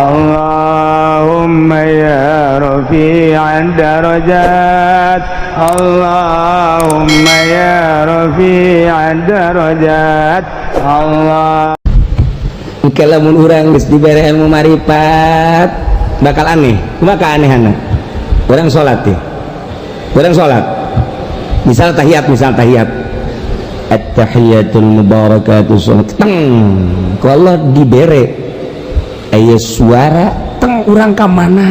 Allahumma ya rafi'ad darajat, Allahumma ya rafi'ad darajat. Allah. Engke lamun urang geus dibere ilmu marifat bakal aneh. Kumaha keanehanna? Urang salat teh. Urang salat. Misal tahiyat, misal tahiyat. At-tahiyatul mubarakatuh salat. Teng. Ku Allah dibere aya suara teng, urang ka mana?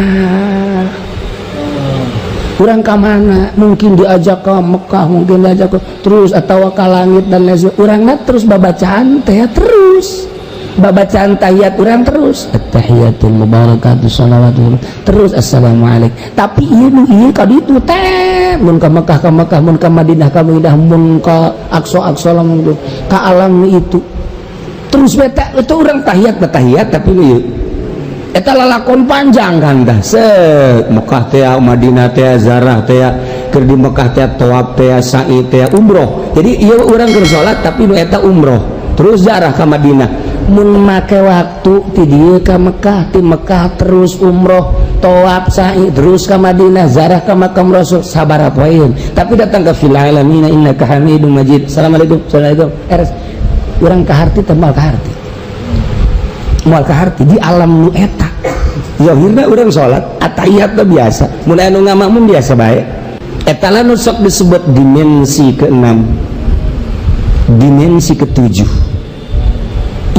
Urang ka mana? Mungkin diajak ke Mekah, mungkin diajak ke terus atau ke langit dan lain sebagainya. Urangna terus babacaan teh, terus babacaan tahiyat urang, terus at-tahiyatul mubarakatuh salawatu, terus assalamualaikum. Tapi ieu nu ieu ka ditu teh, mun ka Mekah ka Mekah, mun ka Madinah ka Madinah, mun ka Aqsa Aqsa, lamun ka alam itu terus beta itu urang tahiyat tahiyat. Tapi nu ieu eta lalakon panjang kan dah, se Mekah teh, Madinah teh, zarah teh, keur di Mekah teh tawaf teh, sa'i teh, umroh. Jadi ieu urang keur salat tapi nu eta umroh terus zarah ka Madinah. Mun make waktu ti dieu ka Mekah, ti Mekah terus umroh, tawaf, sa'i, terus ka Madinah, zarah ka makam Rasul, sabaraha poeun. Tapi datang ke fil alamin innaka hamidum majid, assalamualaikum, assalamualaikum, eres. Urang kaharti teh? Moal kaharti, moal kaharti di alam nu eta. Zahirna urang salat atahiyat teh biasa, mun anu ngamakmum biasa bae. Eta lah nu sok disebut dimensi keenam, dimensi ketujuh,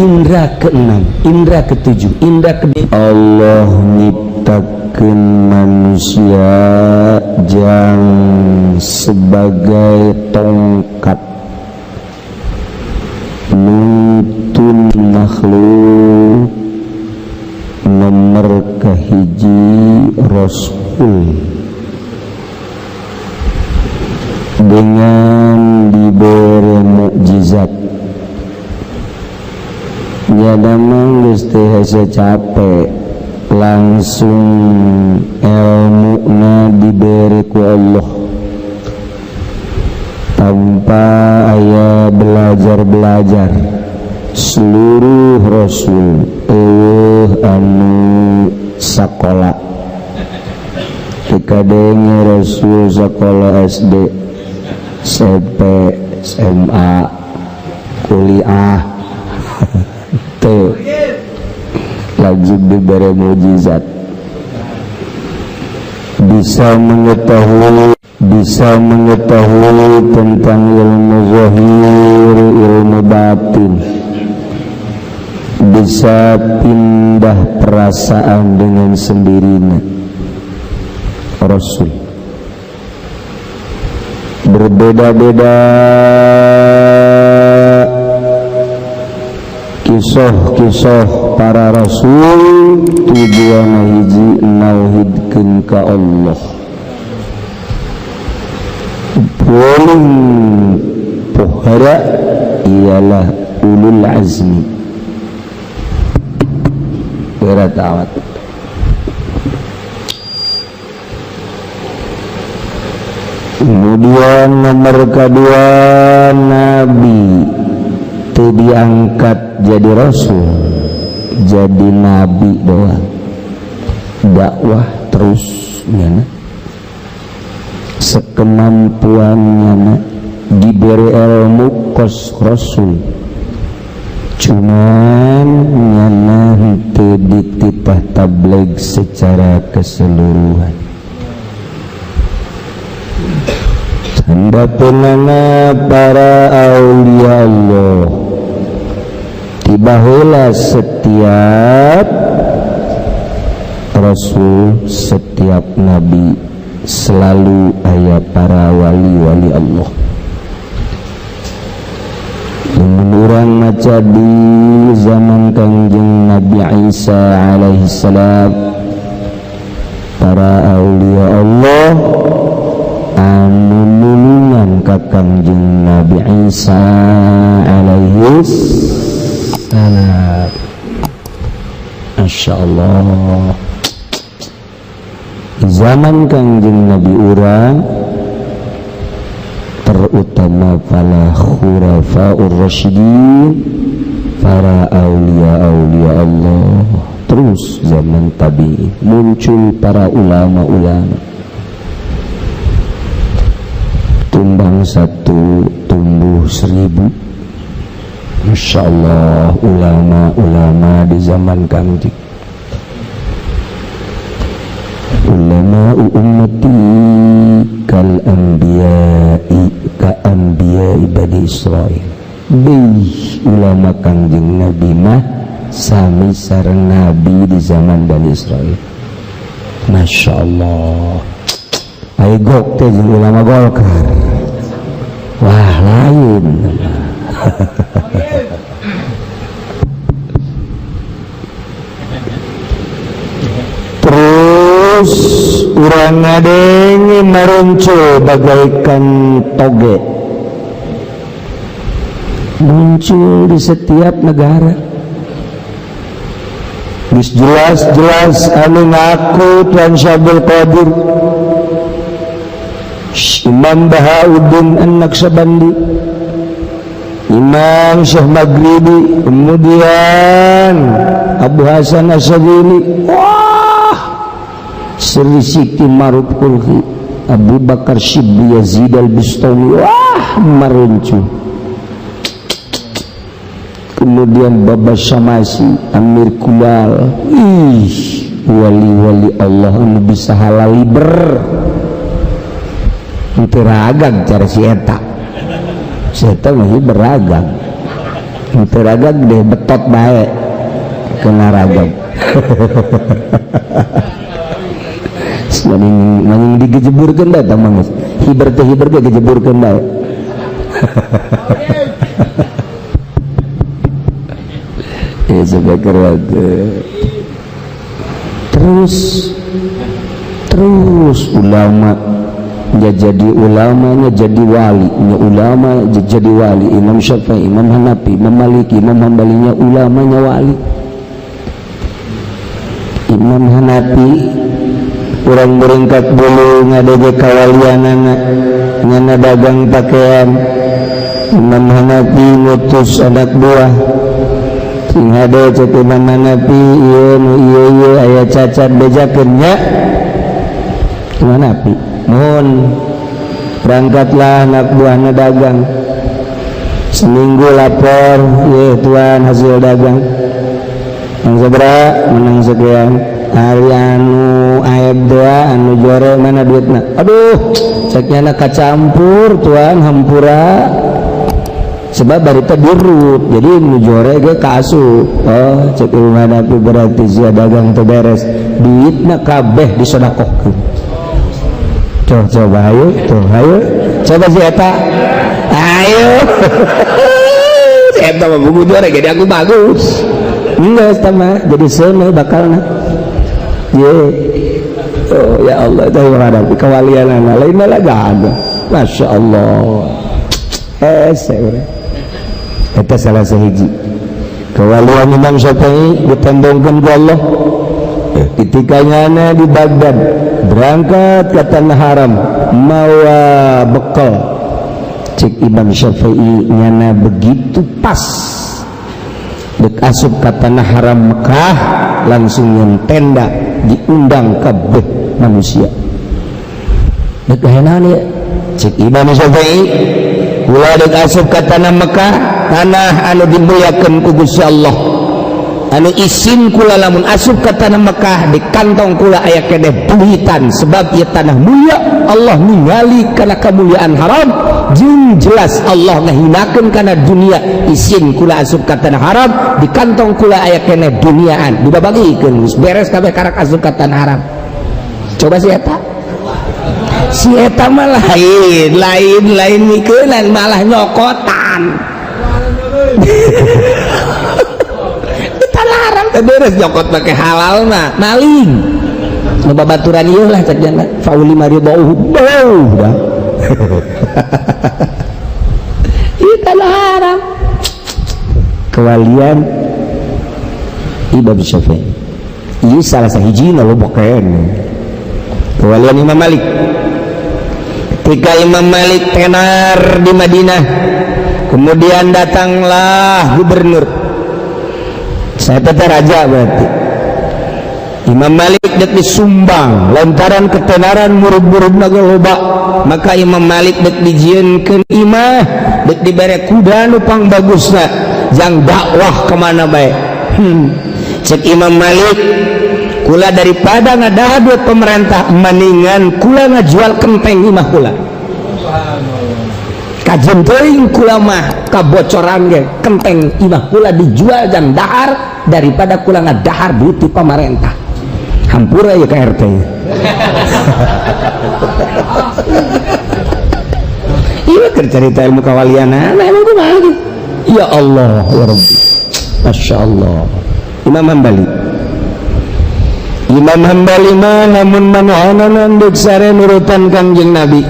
indra keenam, indra ketujuh, indra ke Allah nyiptakeun manusia jang sebagai tongkat nuntun makhluk. Nomor kahiji rasul dengan diberi mukjizat. Nyada mah geus teu hese capek, langsung ilmuna diberi ku Allah tanpa aya belajar-belajar. Seluruh rasul eueuh anu sakola. Teu kadenge rasul sakola SD, SMP, SMA, kuliah teu. Wajib diberi mukjizat, bisa mengetahui, bisa mengetahui tentang ilmu zahir, ilmu batin, bisa pindah perasaan dengan sendirinya. Rasul berbeda-beda kisah-kisah para rasul, tujuan hiji, nauhidkeun ka Allah. Paling pohara ialah ulul azmi. Berat amat. Kemudian nomor kedua nabi, itu diangkat jadi rasul, jadi nabi doang, dakwah terus nyana sekemampuannya, diberi ilmu kos rasul, cuman nyana henteu dititah tabligh secara keseluruhan. Tanda penana para aulia Allah tibaheula setiap rasul, setiap nabi selalu aya para wali-wali Allah. Lamun urang maca di zaman Kangjeng Nabi Isa alaihi salam, para aulia Allah anu nulungan ka Kangjeng Nabi Isa alaihi salam. Masya Allah. Zaman Kangjeng Nabi urang, terutama para khulafaur rasyidin, para aulia-aulia Allah. Terus zaman tabi'in muncul para ulama-ulama, tumbang satu tumbuh 1000. Masya Allah, ulama-ulama di zaman Kangjeng, ulama ummati kal anbiya'i ka anbiya'i bani Israil. Bih ulama Kangjeng Nabi mah sami sareng nabi di zaman Bani Israil. Masya Allah. Ayo gok teh jeung ulama Golkar. Wah, lain. Terus urang ngadenge maronco bagaikan toge muncul di setiap negara. Geus jelas-jelas anu ngaku Tuan Syabdul Qadir, Imam Bahauddin An-Naqsyabandi, Imam Syekh Maghribi, kemudian Abu Hasan Asy-Syadzili, wah, Sri Siti Maruf Kulhi, Abu Bakar Syibli Yazid Al-Bustami, wah, maruncu. Kemudian Baba Syamasi, Amir Kulal, ih, wali-wali Allah anu bisa halal ber teu ragag cara si eta. Si eta mah beragam. Teu ragag deh betot bae kena ragag. Mending digejeburkeun bae tah mah geus. Hiber teh hiber ge gejeburkeun bae. Ya terus terus ulama nya jadi ulamanya jadi wali, nya ulama jadi wali. Imam Syafi'i, Imam Hanafi, Imam Maliki, Imam Hambalinya ulamanya wali. Imam Hanafi urang beringkat bulu ngadege kawalianana ngana dagang pakaian. Imam Hanafi ngutus anak buah sing hade cek Imam Hanafi ieu nu ieu ieu aya cacat bejakeun nya. Imam Hanafi mohon berangkatlah anak buahna dagang seminggu lapor, ye tuan hasil dagang yang sabra menang sekian hari anu aib doa anu jore mana duitna, aduh ceknya na kacampur tuan hampura sebab barita dirut jadi nu jore ge kaasup. Oh cek Imam Hanafi berarti sia dagang teu beres duitna kabeh disodakohkeun. Coba ayo tuh ayo coba si eta ayo si eta mah buku jore jadi aku bagus enggak sama jadi seuneu bakalna ye. Oh ya Allah itu menghadapi kewalian lain malah gak ada. Masya Allah eta salah sahiji kewalian Imam Syafi'i ditembongkeun ku Allah ketika nyana di Baghdad berangkat ke tanah haram mawa bekal. Cek Imam Syafi'i nyana begitu pas dek asup ke tanah haram Mekah langsung nyen tenda diundang kabeh manusia. Dek ayeuna ya cek Imam Syafi'i kula dek asup ke tanah Mekah, tanah anu dimuliakeun ku Gusti Allah, anu isin kula lamun asup ke tanah Mekah di kantong kula aya keneh duitan sebab ieu tanah mulia. Allah ningali kana kemuliaan haram jeung jelas Allah ngahinakeun kana dunia. Isin kula asup ka tanah haram di kantong kula aya keneh duniaan dibabagikeun geus beres kabeh karak asup ka tanah haram. Coba si eta, si eta mah lain lain lain mikeunan malah nyokotan. Tanah haram teh beres nyokot make halal mah maling nu babaturan ieu lah cek jana fauli maridauhu bau dah. Ieu tanah haram kewalian Imam Syafi'i ieu salah sahijina loba keneh. Kewalian Imam Malik ketika Imam Malik tenar di Madinah kemudian datanglah gubernur saya tetap raja berarti Imam Malik dek disumbang lantaran ketenaran murid-murid loba, maka Imam Malik dek dijieunkeun imah, dek dibere kuda nu pang bagusna jang dakwah kemana bae. Cek Imam Malik, kula daripada ngadahar duit pemerintah mendingan kula ngajual kenteng imah kula. Kajen teuing kula mah kabocoran ge kenteng imah kula dijual jang dahar daripada kula ngadahar duit ti pemerintah. Hampura ya ke RT. Iya cerita ilmu kawalian, nah emang kumaha gitu. Ya Allah ya Rabbi, Masya Allah. Imam Hambali, Imam Hambali mah lamun manohonanan deuk sare nurutan Kangjeng Nabi.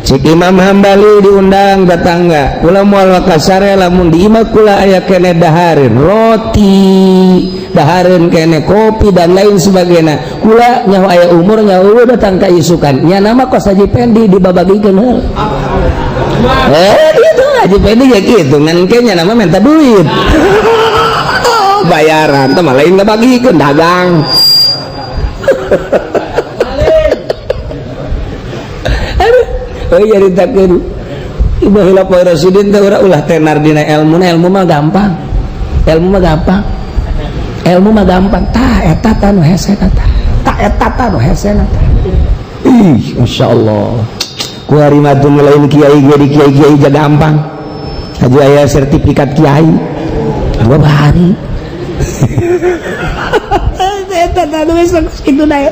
Cek Imam Hambali diundang tetangga, kula moal kasare lamun di imah kula aya kene dahareun roti, dahareun kene kopi dan lain sebagainya. Kula nyaho aya umur nyaho datang ka isukan. Nya nama kos Haji Pendi dibabagikeun heula. Itu Haji Pendi ya kitu ngan ke nya nama minta duit. Bayaran teh mah lain ngabagikeun dagang. Aduh, oh nyaritakeun baheula poe Rasidin teh urang ulah tenar dina ilmu, ilmu mah gampang. Ilmu mah gampang. Ilmu mah gampang. Tah eta tah nu hese tah. Tah eta tah nu hese tah. Ih, masyaallah. Ku ari mah teu lain kiai ge di kiai-kiai ja gampang. Haji aya sertifikat kiai. Apa bahari? Eta tah nu geus kitu da.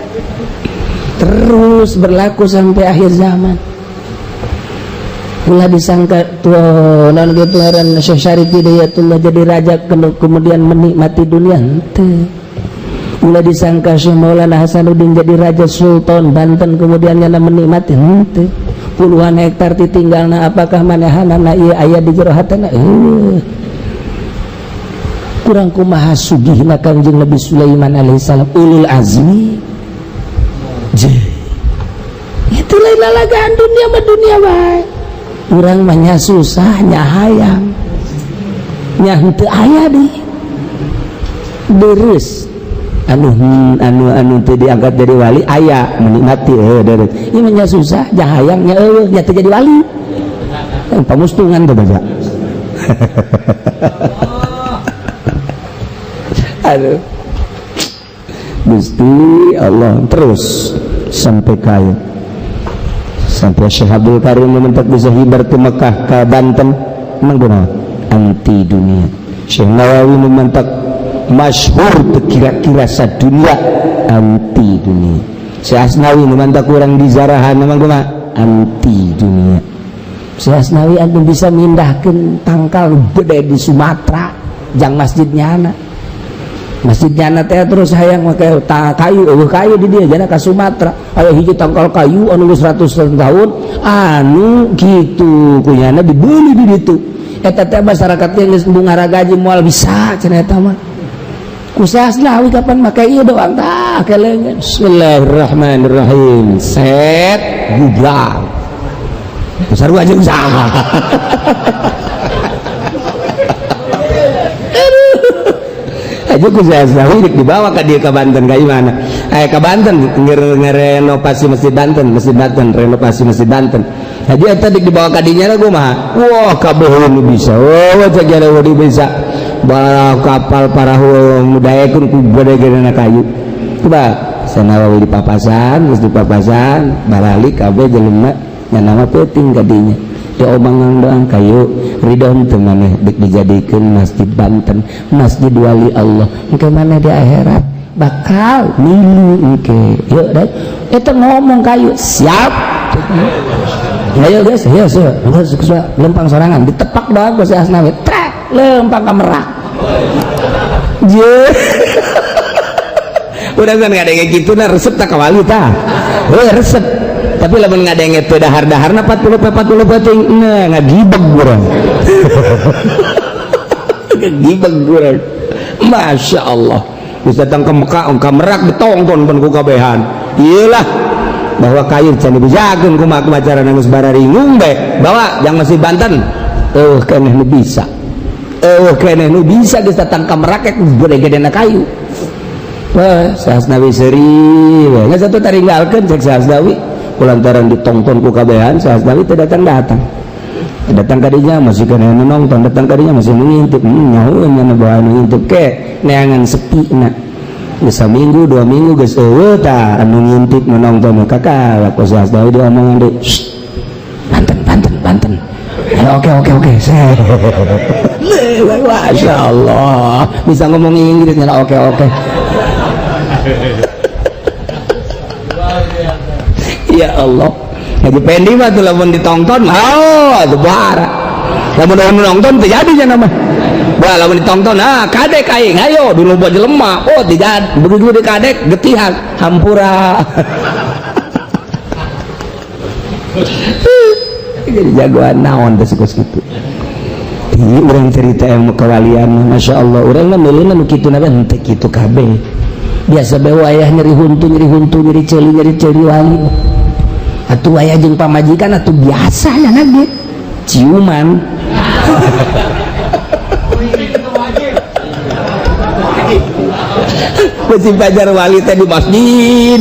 Terus berlaku sampai akhir zaman. Ulah disangka tuh non gitu ngaran Syekh Syarif Hidayatullah jadi raja kemudian menikmati dunia henteu. Ulah disangka Syekh Maulana Hasanuddin jadi raja Sultan Banten kemudian nyana menikmati henteu. Puluhan hektar ditinggalna apakah manehanana ieu aya di jero hatena? Kurang kumaha sugihna Kangjeng Nabi Sulaiman alaihissalam ulul azmi. Itu lain lalagaan dunia mah dunia bae. Urang mah nya susah nya hayang nya henteu aya di deres anu anu anu teu diangkat jadi wali aya menikmati deres ieu mah nya susah nya hayang nya eueuh nya teu jadi wali pamustungan teh baca. Aduh Gusti Allah terus sampai kaya sampai Syekh Abdul Karim mementak bisa hibar ke Mekah ke Banten emang anti dunia. Syekh Nawawi mementak masyhur kira-kira sadunia anti dunia. Syekh Asnawi mementak kurang di Zarahan emang anti dunia. Syekh Asnawi antum bisa mindahkan tangkal gede di Sumatera jang masjidnya anak masjidnya anak teh terus hayang make kayu eueuh kayu di dia jana ka Sumatera aya hiji tangkal kayu anu geus 100 tahun anu kitu kunyana dibeli di ditu eta teh masyarakat teh geus bungara gaji moal bisa cenah eta mah ku Asnawi kapan make ieu doang tah keleungeun. Bismillahirrahmanirrahim set gublang sarua jeung saha. Aja ku Asnawi dibawa ke dia ke Banten ka mana? Ke Banten ngerenovasi masjid Banten, masjid Banten, renovasi masjid Banten. Haji eta dibawa ka dinya gua mah. Wah, kabeh nu bisa. Wah, cek jare bisa. Bawa kapal parahu mudaekeun ku gede-gedena kayu. Coba Sanawawi di papasan, geus di papasan, baralik kabeh jelema nya nama peuting ka dinya. Diomongan doang kayu ridho teu maneh dek dijadikeun masjid Banten, masjid wali Allah. Engke maneh di akhirat bakal milu engke. Yuk deh, eta ngomong kayu siap. Ayo guys, ayo ayo, lempang sorangan ditepak doang ku si Asnawi. Trek, lempang ka Merak. Je. Udah kan ngadenge kitu nah resep tak ka wali tah. Heuh resep. Tapi lamun ngadenge teu dahar-daharna 40 40 penting nah ngagibeg urang. Ngagibeg urang. Masya Allah. Geus datang ke Mekah, ka Merak ditongton pun ku kabehan. Iyalah bahwa kayu can dibejakeun kumaha kumaha carana geus bararingung bae. Bawa jang masih Banten. Eueuh keneh nu bisa. Eueuh keneh nu bisa geus datang ka Merak gede-gedena kayu. Wah, Syekh Asnawi seuri we. Geus atuh taringgalkeun cek Syekh Asnawi kulantaran ditongton ku kabehan. Syekh Asnawi teh datang-datang, datang kadinya masih kena nonton, datang kadinya masih mengintip, nyaho nya bawa anu ngintip ke neangan sepi na. Geus saminggu 2 minggu geus eueuh tah anu ngintip menonton kakak ku Syekh Asnawi diomongan deui, "Banten, banten, banten." Ya, oke, Masya Allah bisa ngomong Inggris nyala. Oke, ya Allah. Haji Pendi mah tuh lamun ditonton, oh itu bara. Lamun orang nonton terjadi nya nama. Wah, lamun ditonton, ah kadek aing ayo dulu buat jelema. Oh, tidak begitu di kadek getihan hampura. Jadi jagoan naon teh kos kitu. Ieu urang cerita ilmu kewalian, Masya Allah, urang mah meulina nu kitu na henteu kitu kabeh. Biasa bae wayah nyeri huntu, nyeri huntu, nyeri ceuli, nyeri ceuli wali. Atuh wayah jeung pamajikan atuh biasa ya ge ciuman. Mesti pajar wali teh di masjid.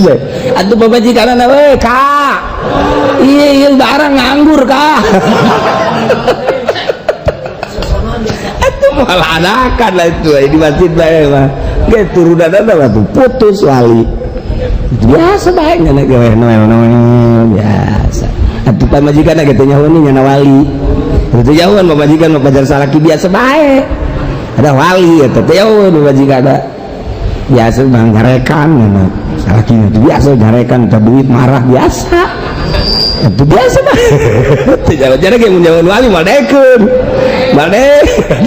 Atuh pamajikanna we, Kak. Iya, iya barang nganggur, Kak. Atuh malah anakan lah itu di masjid bae mah. Ge turunanna mah tuh putus wali. Biasa bae nya gawe noel noel biasa. Atuh pamajikanna ge teu nyaho nya wali. Teu jauhan pamajikan mah pajar salaki biasa bae. Ada wali eta teu jauhan pamajikanna. Biasa mah nyarekan nya salaki itu biasa nyarekan teu duit marah biasa. Itu biasa mah. Teu jalan-jalan ge mun jauhan wali mah dekeun. Mah dekeun.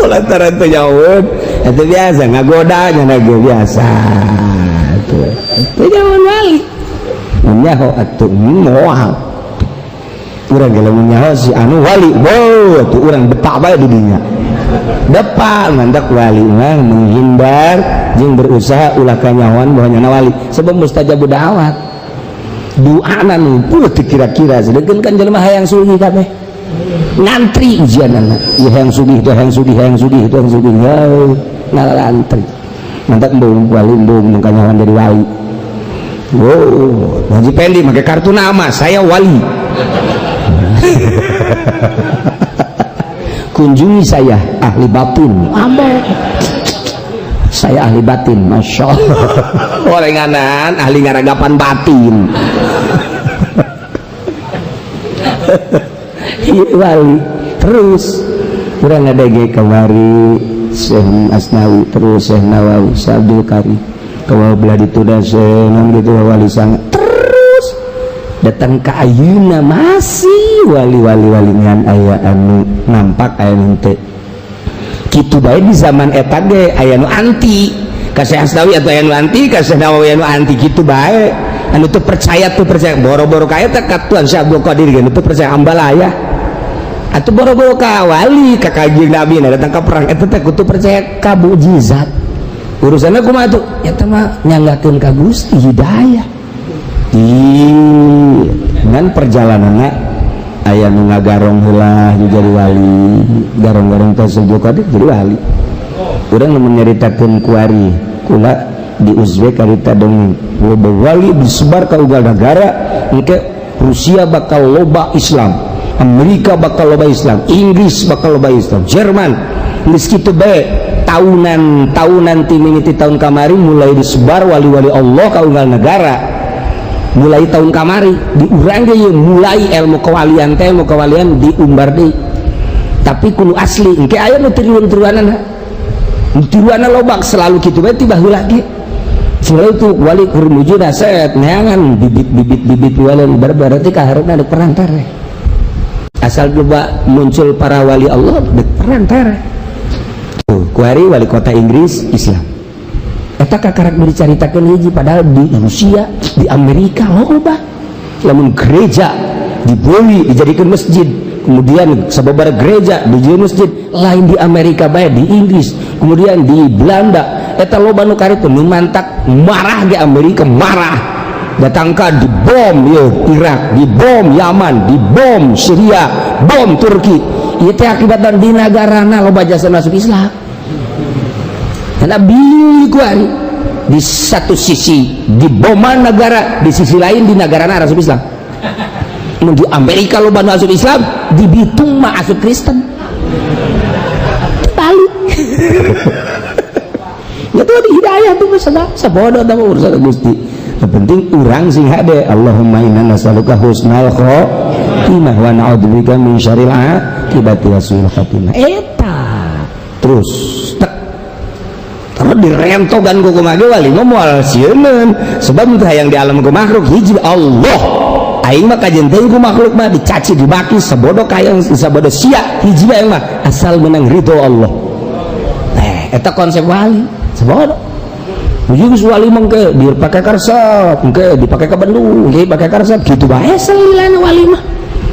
Lantaran teu jauhan itu biasa ngagoda nya ge biasa. Teu jauhan wali. Mun nyaho atuh moal. Urang ge lamun nyaho si anu wali, wow atuh urang depak bae di dinya. Depak mantak wali mah menghindar jeung berusaha ulah kanyahoan bahwa nyana wali sebab mustajab da'wat. Doana nu puluh teu kira-kira, sedengkeun kan jelema hayang sugih kabeh. Ngantri ujianana, ieu hayang sugih, teu hayang sugih, hayang sugih, teu hayang sugih, heuh ngalantri. Mantak embung wali embung nu kanyahoan jadi wali. Wow, Haji Pendi make kartu nama saya wali. Kunjungi saya ahli batin. Ambo. Saya ahli batin, Masya Allah. Orenganan ahli ngaragapan batin. Iya wali. Terus urang ngadege kamari Syekh Asnawi, terus Syekh Nawawi, Syekh Abdul Karim. Kalau belah ditunda Syekh non gitu wali sangat. Terus datang ke ayeuna masih wali-wali wali ngan aya anu nampak aya nu teu. Kitu bae di zaman eta ge aya nu anti ka Syekh Asnawi atau aya nu anti ka Syekh Nawawi anu anti kitu bae. Anu teu percaya teu percaya boro-boro ka eta ka Tuan Syekh Abdul Qadir ge nu teu percaya ambalaya. Atuh boro-boro ka wali ka Kanjeng Nabi na datang ka perang eta teh kudu percaya ka mukjizat. Urusanna kumaha tuh? Eta mah nyanggakeun ka Gusti hidayah. Ih, ngan perjalananna aya nu ngagarong heula jadi wali, garong-garong teh Syekh Qadir jadi wali. Urang nu nyaritakeun kuari kula di Uzbek harita dongeng loba wali disebar ka unggal nagara, engke Rusia bakal loba Islam, Amerika bakal loba Islam, Inggris bakal loba Islam, Jerman geus kitu bae tahunan tahunan ti mimiti tahun kamari mulai disebar wali-wali Allah ka unggal negara. Mulai tahun kamari di urang ge mulai ilmu kewalian teh ilmu kewalian diumbar deui. Tapi kudu asli engke aya nu tiruan-tiruanana. Nu tiruanna lobak selalu kitu bae ti baheula ge. Selalu itu wali kur nuju set neangan bibit-bibit-bibit wali berarti kaharepna dek perang tereh. Asal loba muncul para wali Allah dek perang tereh. Tuh, kuari wali kota Inggris Islam. Eta kakarak dicaritakeun hiji padahal di Rusia, di Amerika loba. Lamun gereja dibeli dijadikan masjid, kemudian sababaraha gereja dijadikan masjid, lain di Amerika bae di Inggris, kemudian di Belanda eta loba nu karitu nu mantak marah di Amerika marah. Datangkan dibom ye Irak, dibom Yaman, dibom Syria, bom Turki. Ieu teh akibat di nagarana loba jasa masuk Islam. Karena bingung kuari. Di satu sisi di boman negara, di sisi lain di negara asup Islam. Mun di Amerika loba nu asup Islam, di Bitung mah asup Kristen. Balik ya tuh di hidayah tuh sabodo tah urusan Gusti. Yang penting urang sing hade. Allahumma inna nas'aluka husnal khotimah wa na'udzubika min syarril akibati wa su'il khatimah. Eta terus tek terus direntogan ku kumaha ge wali mah moal sieuneun, sebab teu hayang di alam ku makhluk hiji Allah. Aing mah kajen teuing ku makhluk mah, dicaci dibaki sabodo kayang sabodo sia, hiji bae mah asal menang ridho Allah. Eta konsep wali sabodo. Ujung wali mah dipake karesep, engke dipake ka Bandung, engke dipake karesep, kitu bae selilana wali mah.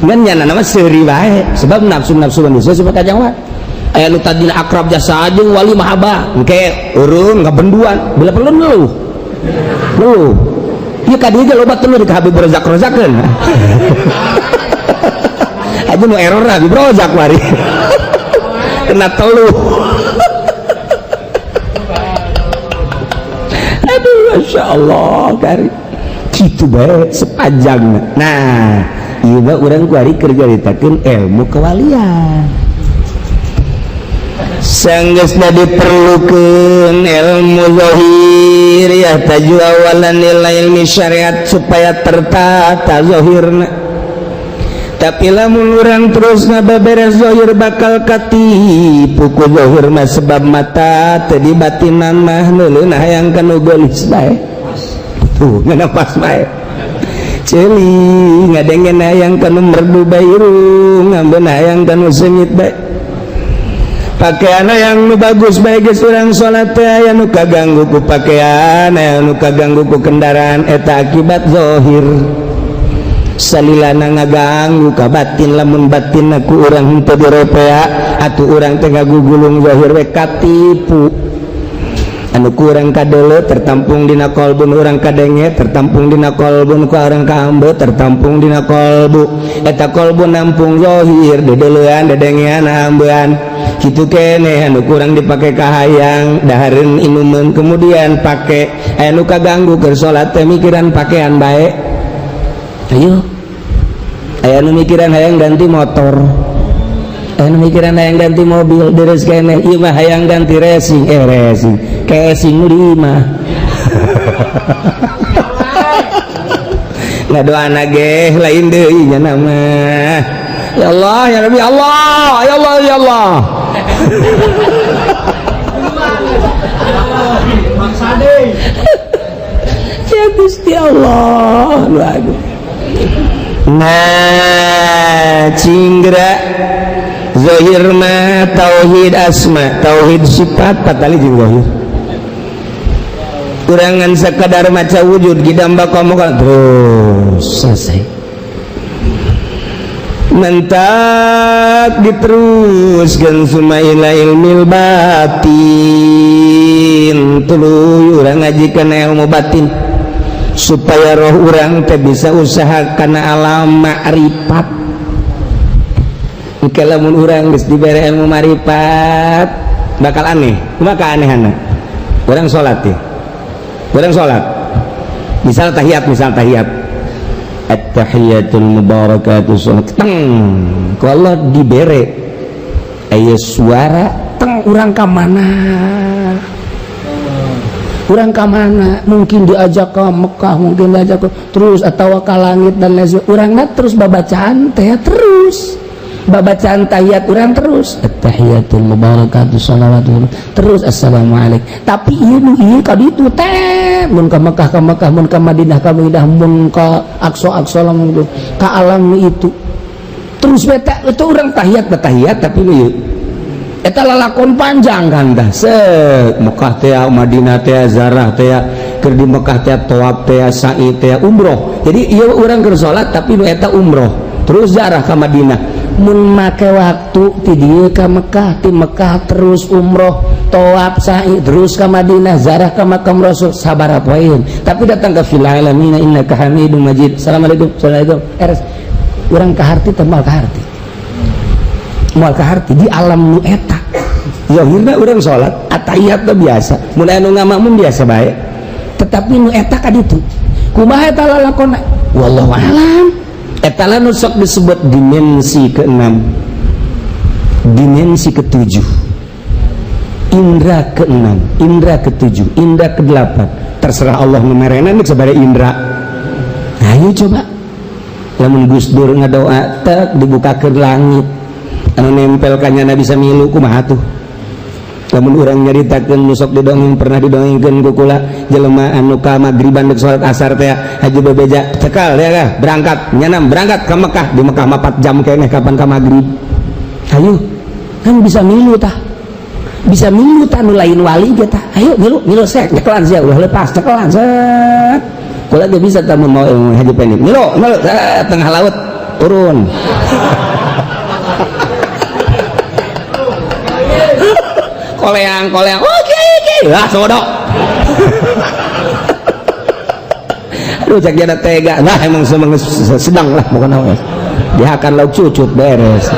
Ngan nyana nama seuri bae, sebab nafsu-nafsu manusia supaya kajang wae. Aya nu tadina akrab jasa jeung wali mah abah, engke urung ngabenduan, bila perlu ngeluh. Ngeluh. Ieu ka dieu ge loba teluh di ka Habib Rozak rozakeun. Aja nu error Habib Rozak mari. Kena teluh. Aduh, Masya Allah, kari gitu bae sepanjang. Nah, ieu mah urang kuari keur nyaritakeun ilmu kewalian. Sanggeusna diperlukeun ilmu zahir ya taju awalan ila ilmi syariat supaya tertata zahirna. Tapi lamun urang terus ngabeberes zahir bakal katipu ku zahir mah, sebab mata teu dibatinan mah neuleuna hayang kanu geulis bae. Tuh ngeunah pas bae. Ceuli ngadengen hayang kanu merdu bae irung, ngambeun hayang kanu seungit bae. Pakaian yang nu bagus bae geus urang salat teh aya nu kaganggu ku pakaian, aya nu kaganggu ku kendaraan, eta akibat zahir. Salilana ngaganggu ka batin, lamun batin ku urang henteu diropea atuh urang teh ngagugulung zahir we katipu. Anu kurang kadeuleu tertampung dina kolbun, urang kadenge tertampung dina kolbun, ku urang kaambe tertampung dina kolbu. Eta kolbu nampung zahir dedeleuan dedengean ambean kitu keneh. Anu kurang dipake kahayang dahareun inumeun kemudian pake, aya nu kaganggu keur salat teh mikiran pakean bae. Ayo aya nu mikiran hayang ganti motor, aya nu mikiran hayang ganti mobil, deres keneh ieu mah hayang ganti racing, racing casing nu di imah. Ngadoana ge lain deui nya mah. Ya Allah ya Rabbi Allah ya Allah ya Allah. Ya Gusti Allah nu agung. Nah cinggra zahir mah tauhid asma tauhid sifat patali jeung zahir. Kurangan sekadar maca wujud gidamba kamu terus selesai. Mentak diteruskan summa ila ilmil batin, tuluy urang ngajikan ilmu batin supaya roh urang teh bisa usaha kana alam ma'rifat. Engke lamun urang geus dibere ilmu ma'rifat bakal aneh. Kumaha keanehanna? Urang salat teh, urang salat misal tahiyat, misal tahiyat at-tahiyatul mubarakatuh salat teng ku Allah dibere aya suara teng urang ka mana, urang ka mana, mungkin diajak ke Mekah, mungkin diajak ke terus atau ke langit dan lain sebagainya. Urangna terus babacaan teh terus babacaan tahiyat urang terus at-tahiyatul mubarakatuh salawatu terus assalamualaikum. Tapi ieu nu ieu ka ditu teh mun ka Mekah ka Mekah, mun ka Madinah ka Madinah, mun ka Aqsa Aqsa, lamun ka alam nu itu terus beta itu urang tahiyat batahiyat. Tapi nu ieu eta lalakon panjang kan dah set Mekah teh Madinah teh zarah teh keur di Mekah teh tawaf teh sa'i teh umroh. Jadi ieu urang keur salat tapi nu eta umroh terus zarah ka Madinah. Mun make waktu ti dieu ka Mekah, ti Mekah terus umroh tawaf sa'i terus ka Madinah zarah ka makam Rasul sabaraha poeun. Tapi datang ke fil alamin innaka Hamidum Majid. Assalamualaikum assalamualaikum eres urang ka harti teh moal ka harti, moal ka harti di alam nu eta. Zahirna urang salat atahiyat teh biasa, mun anu ngamakmum biasa bae. Tapi nu eta ka ditu kumaha eta lalakonna, wallahu alam. Eta lah nu sok disebut dimensi keenam, dimensi ketujuh, indra keenam, indra ketujuh, indra kedelapan. Terserah Allah nu merena nek sabaraha indra. Ayo coba lamun Gus Dur ngadoa tek dibukakeun langit anu nempel ka nyana bisa milu, kumaha tuh? Lamun urang nyaritakeun nu sok didongeng, pernah didongengkeun ku kula, jelema anu ka magriban dek salat asar teh haji bebeja cekal ya kah, berangkat nyanam, berangkat ke Mekah. Di Mekah mah 4 jam keneh, kapan ka magrib? Ayo kan bisa milu tah, bisa milu tah nu lain wali ge tah. Ayo milu, milu sek cekelan sia, ulah lepas cekelan set. Kula ge bisa tah mun mau haji pendek, milu milu set, tengah laut turun. Koleang koleang, oke oke lah sodok. Aduh, cak jana tega. Nah, emang semang sedang lah pokoknya, dia akan lauk cucut beres.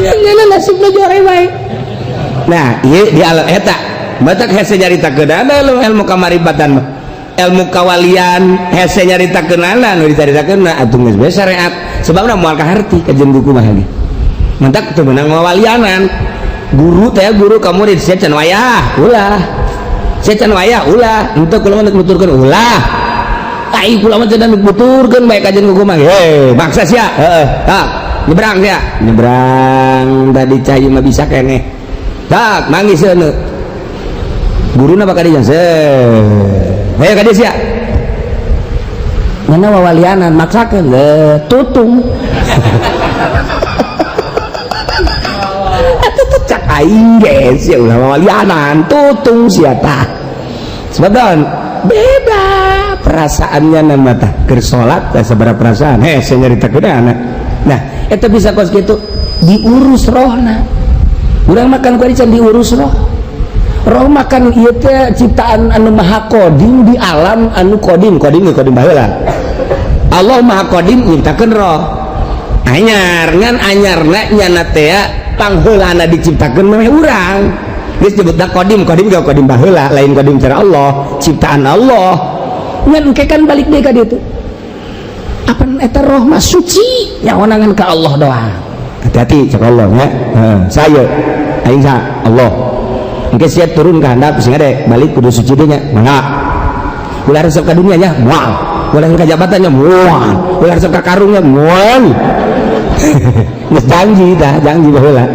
Nyana nasibna jore bae. Nah, ieu di alam eta batak hese nyaritakeun ilmu kamaribatan mah, ilmu kawalian hese nyaritakeunana, nu dicaritakeun atuh geus bae syariat, sebabna moal kaharti kajeun buku mah ge. Mantak teu meunang wawalianan guru teh, guru ka murid, sia can wayah ulah, sia can wayah ulah, henteu kula mah nuturkeun ulah, ai kula mah cenah nuturkeun bae kajeun buku mah. Heh, maksa sia, heeh, tak nyebrang sia, nyebrang tadi cai mah bisa keneh, tak manggis seuneu guruna bakal dijan se. Ayo ka dieu sia. Mana wawalianan maksakeun le tutung. Atuh cak aing ge sia ulah wawalianan tutung sia tah. Sebab beda perasaannya nama tah keur salat tah sabaraha perasaan. Heh, sia nyaritakeun anak. Nah, eta bisa kos kitu diurus rohna. Urang makan kuari can diurus roh. Roh makan ieu teh ciptaan anu maha qadim di alam anu qadim, qadim qadim baheula. Allah maha qadim nyiptakeun roh. Anyar ngan anyarna nyana teh pangheulana diciptakeun meh urang. Geus disebutna qadim, qadim ge qadim baheula, lain qadim cara Allah, ciptaan Allah. Ngan engke kan balik deui ka ditu. Apan eta roh mah suci nyaonangan ka Allah doang. Hati-hati cek Allah nya. Heeh, saya aing sa Allah. Engke sia turun ke handap sing ade balik kudu suci deui nya. Mangga. Ulah resep ka dunia nya, moal. Ulah resep ka jabatannya, moal. Ulah resep ka karungnya, moal. Geus janji tah, janji baheula.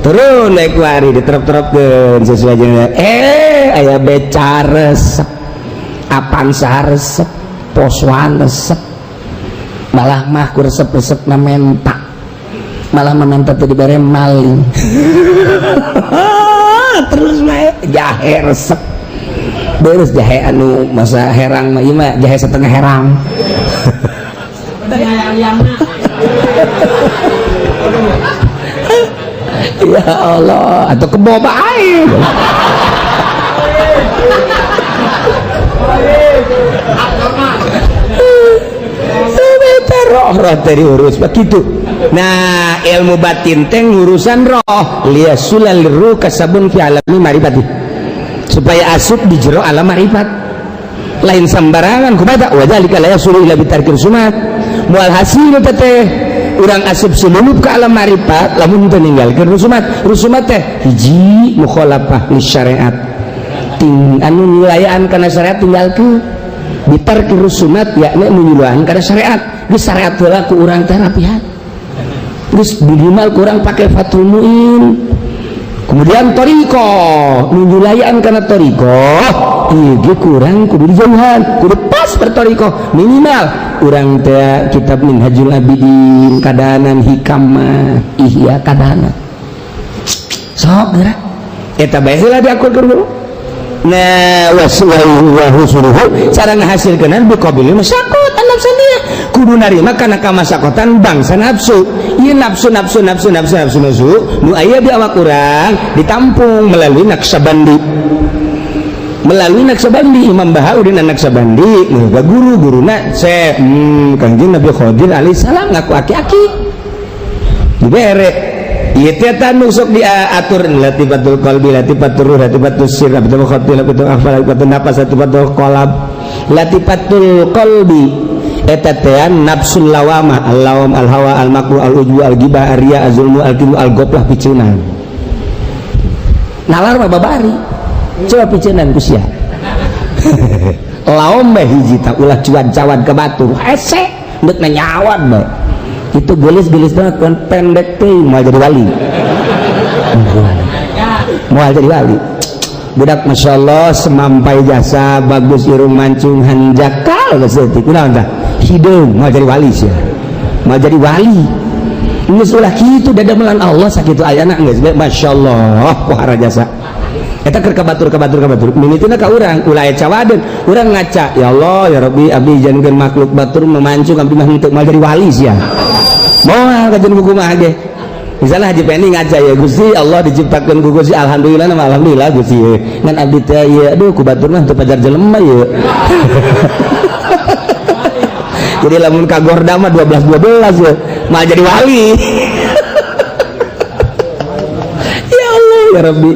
Turun naik kuari diterap-terapkeun sesuai jeung aya beca resep, Avanza resep, Poswan resep. Malah mah ku resep-resepna menta. Malah mementa teh dibere maling. Terus bae jahe resep. Beres jahe anu masa herang mah ieu mah jahe setengah herang. Ya Allah, atau kebo bae. Roh roh teh diurus begitu. Nah, ilmu batin teh urusan roh, liyasulal ruh kasabun fi alami marifati, supaya asup di jero alam marifat. Lain sembarangan kumaha wa dzalika la yasulu ila bitarkir sumat. Moal hasil teh urang asup sululup ke alam marifat lamun teu ninggalkeun rusumat. Rusumat teh hiji mukhalafah li syariat, ting anu nyulayaan kana syariat tinggalkeun. Bitarkir rusumat yakni nu nyulayaan kana syariat. Geus syariat heula ku urang teh rapihan. Terus minimal kurang pakai Fathul Muin. Kemudian toriko nyulayaan kana toriko ieu ge kurang kudu dijauhan, kudu pas bertoriko minimal urang teh kitab Minhajul Abidin kadanan hikam mah ihya kadanan sok geura eta bae heula diakurkeun dulu. Nah, wasuluhu cara ngahasilkeun bi qabilil masyaqat an-nafsaniyah, kudu narima kana kamasakotan bangsa nafsu. Ieu nafsu nafsu nafsu nafsu nafsu nafsu nu aya di awak urang ditampung melalui Naksabandi. Melalui Naksabandi Imam Bahauddin Naksabandi nu guru-guruna Syekh Kangjeng Nabi Khidir alaihi salam ngaku aki-aki dibere Ieu teh nu sok diatur latifatul qalbi, latifatul ruh, latifatul sir, latifatul khati, latifatul akhfa, latifatul nafas, latifatul qalb. Latifatul qalbi eta teh nafsul lawamah, al-lawam, al-hawa, al-makru, al-ujbu, al-ghibah, ar-riya, az-zulmu, al-kibru, al-ghaflah, piceunan. Nalar mah babari. Coba piceunan ku sia. Laom bae hiji tah, ulah cuan-cawan ka batur. Hese deuk nanyawan bae. Itu gelis-gelis banget kan, pendek teh mau jadi wali. Mau jadi wali. Budak Masya Allah semampai jasa bagus, irung mancung, hanjakal geus leutik. Kunaon tah? Hideung. Mau jadi wali sia. Mau jadi wali. Geus ulah kitu, dadamelan Allah sakitu ayana geus Masya Allah pohara jasa. Eta keur ka batur, ka batur, ka batur. Mimitina ka urang ulah aya cawadeun. Urang ngaca, ya Allah ya Rabbi, abdi jangan makhluk batur memancung, abdi mah henteu. Moal jadi wali sia. Moal kajian buku mah ge. Misalnya Haji Pendi ngaca, ya Gusti Allah, diciptakan ku Gusti, alhamdulillah nama alhamdulillah Gusti, ngan abdi teh ieu, aduh, ku batur mah teu pajar jelema ieu. Jadi lamun kagorda mah 12 12 ya moal jadi wali. Ya Allah ya Rabbi,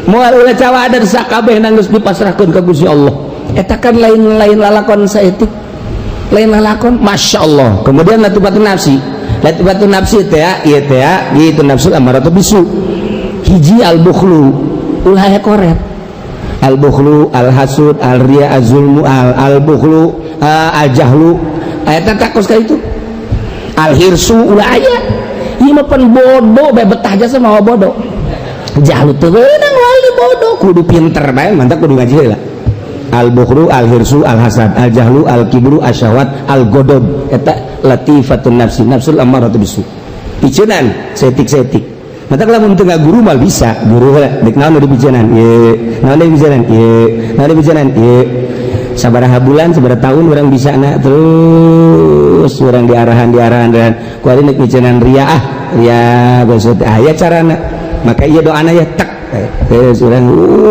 moal, ulah cawadan, sakabeh geus dipasrahkeun ka Gusti Allah. Eta kan lain-lain lalakon saeutik, lain lalakon, Masya Allah. Kemudian latifatun nafsi, latifatun nafsi teh ieu teh gitu, nafsu amaratu bisu. Hiji al bukhlu, ulah aya koret. Al bukhlu, al hasud, al riya, az zulmu, al al bukhlu, al jahlu, eta takos ka itu. Al hirsu ulah aya, ieu mah pan bodoh bae, betah jasa mawa bodoh. Jahlu teu meunang wali bodoh, kudu pinter bae, mantap, kudu ngaji heula. Al bukhlu, al hirsu, al hasad, al jahlu, al kibru, asyahwat, al godob, eta latifatun nafsi, nafsul ammaratu bisu, piceunan setik-setik. Mata lamun teu guru mal bisa guru heula dek naon di piceunan ye, naon di piceunan ye, naon di piceunan ye, sabaraha bulan, sabaraha tahun orang bisa na. Terus orang diarahan, diarahan, diarahan ku ari nek piceunan ria, ah ria besok aya carana, maka ieu doana ya tek. Terus orang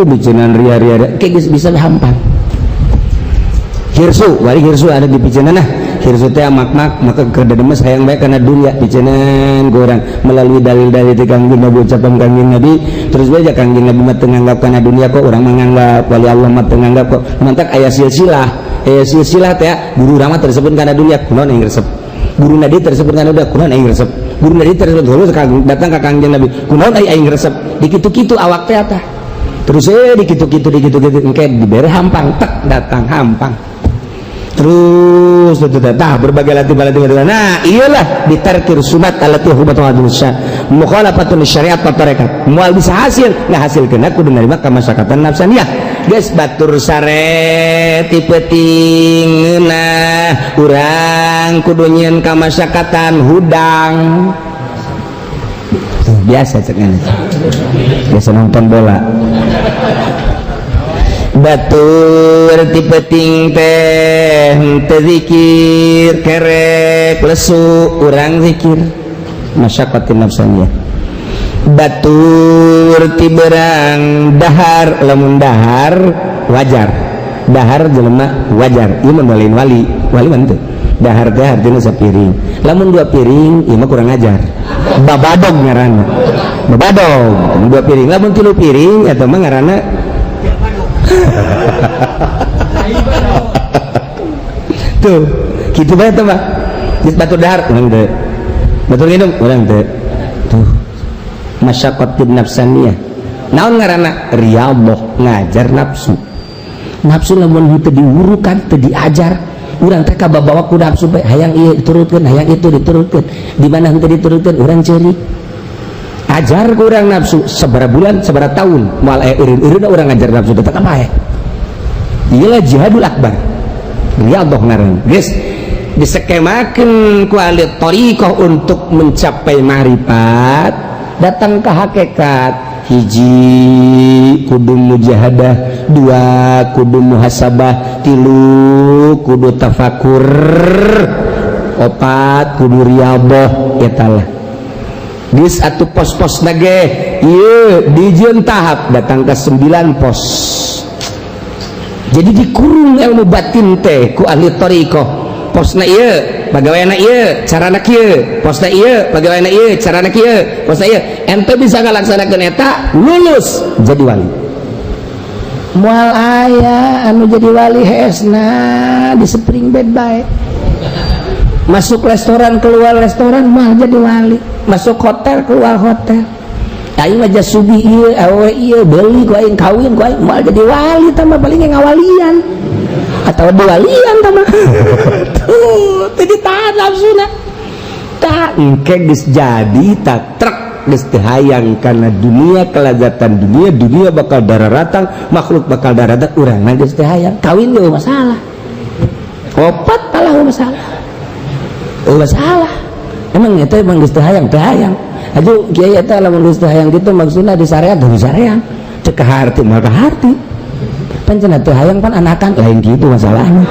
piceunan ria, ria, ria kayak geus bisa hampang. Hirsu bari, hirsu ada di piceunan. Nah, hirsu teh mak-mak, maka kerdademes hayang bae kana dunya. Piceunan ku urang melalui dalil-dalil ti Kangjeng Nabi, ucapan Kangjeng Nabi. Terus bae Kangjeng Nabi mah teu nganggap kana dunya, kok urang menganggap wali Allah mah teu nganggap kok. Mantak aya silsilah, aya silsilah teh guru urang mah tersebut kana dunya, kunaon aing resep? Guru Nabi tersebut kana dunya, kunaon aing resep? Guru Nabi tersebut terus datang ka Kangjeng Nabi, kunaon aing resep? Dikitu-kitu awak teh tah. Terus dikitu-kitu, dikitu-kitu, engke dibere hampang, tek datang hampang. Terus tah berbagai latih latih. Nah, iyalah ditarkir sunat alati hubatu mukhalafatun syariat wa tarekat moal bisa hasil. Nah, hasil kena kudu narima kamasyarakatan nafsaniyah. Geus batur sare ti peuting, nah urang kudu nyieun kamasyarakatan hudang. Tuh, biasa cek, biasa nonton bola. Batur ti peuting teh teu zikir, kerek lesu, urang zikir, masyaqatin nafsaniyah. Batur ti berang dahar, lamun dahar wajar, dahar jelema wajar, ieu mah lain wali, wali mah teu dahar teh artinya sapiring. Lamun dua piring ieu mah kurang ajar, babadog ngaranna, babadog dua piring. Lamun tilu piring eta mah ngaranna tuh gitu bae tuh mah. Geus batur dahar urang teu, batur minum urang teu. Tuh masyaqatin nafsaniyah. Naon ngaranna? Riyadhah, ngajar nafsu. Nafsu lamun teu diwurukan, teu diajar, urang teh kababawa ku nafsu bae, hayang ieu diturutkeun, hayang itu diturutkeun. Di mana henteu diturutkeun urang ceurik. Ajar ku urang nafsu sabaraha bulan, sabaraha tahun, moal aya eureun-eureunna urang ngajar nafsu, tetep bae. Iyalah jihadul akbar, riyadhah ngaranna. Geus disekemakeun ku ahli thariqah untuk mencapai ma'rifat, datang ke hakikat. Hiji kudu mujahadah, dua kudu muhasabah, tilu kudu tafakur, opat kudu riyadhah. Eta lah geus atuh pos-pos nage ieu dijieun tahap datang ke 9 pos. Jadi dikurung ilmu batin teh ku ahli thariqah posna ieu. pagaweanna ieu carana kieu, posna ieu pagaweanna ieu carana kieu, posna ieu. Ente bisa ngalaksanakeun eta lulus jadi wali. Moal aya anu jadi wali hesna di spring bed bae. Masuk restoran keluar restoran moal jadi wali, masuk hotel keluar hotel. Aing mah sugi ieu awewe ieu beuli ku aing kawin ku aing moal jadi wali tambah paling ngawalian atau diwalian tambah. Tuh teu ditahan nafsuna. Tak engke geus jadi tak trek geus teu hayang kana dunia, kelazatan dunia, dunia bakal dararatang, makhluk bakal dararatang, urang mah geus teu hayang kawin ge masalah. Opat talah masalah. Masalah. Emang eta emang geus teu hayang, teu hayang. Aduh kiai eta lamun geus teu hayang kitu maksudna di syariat di syariat. Cek kaharti mah kaharti. Pan cenah teu hayang pan anakan lain kitu masalahna.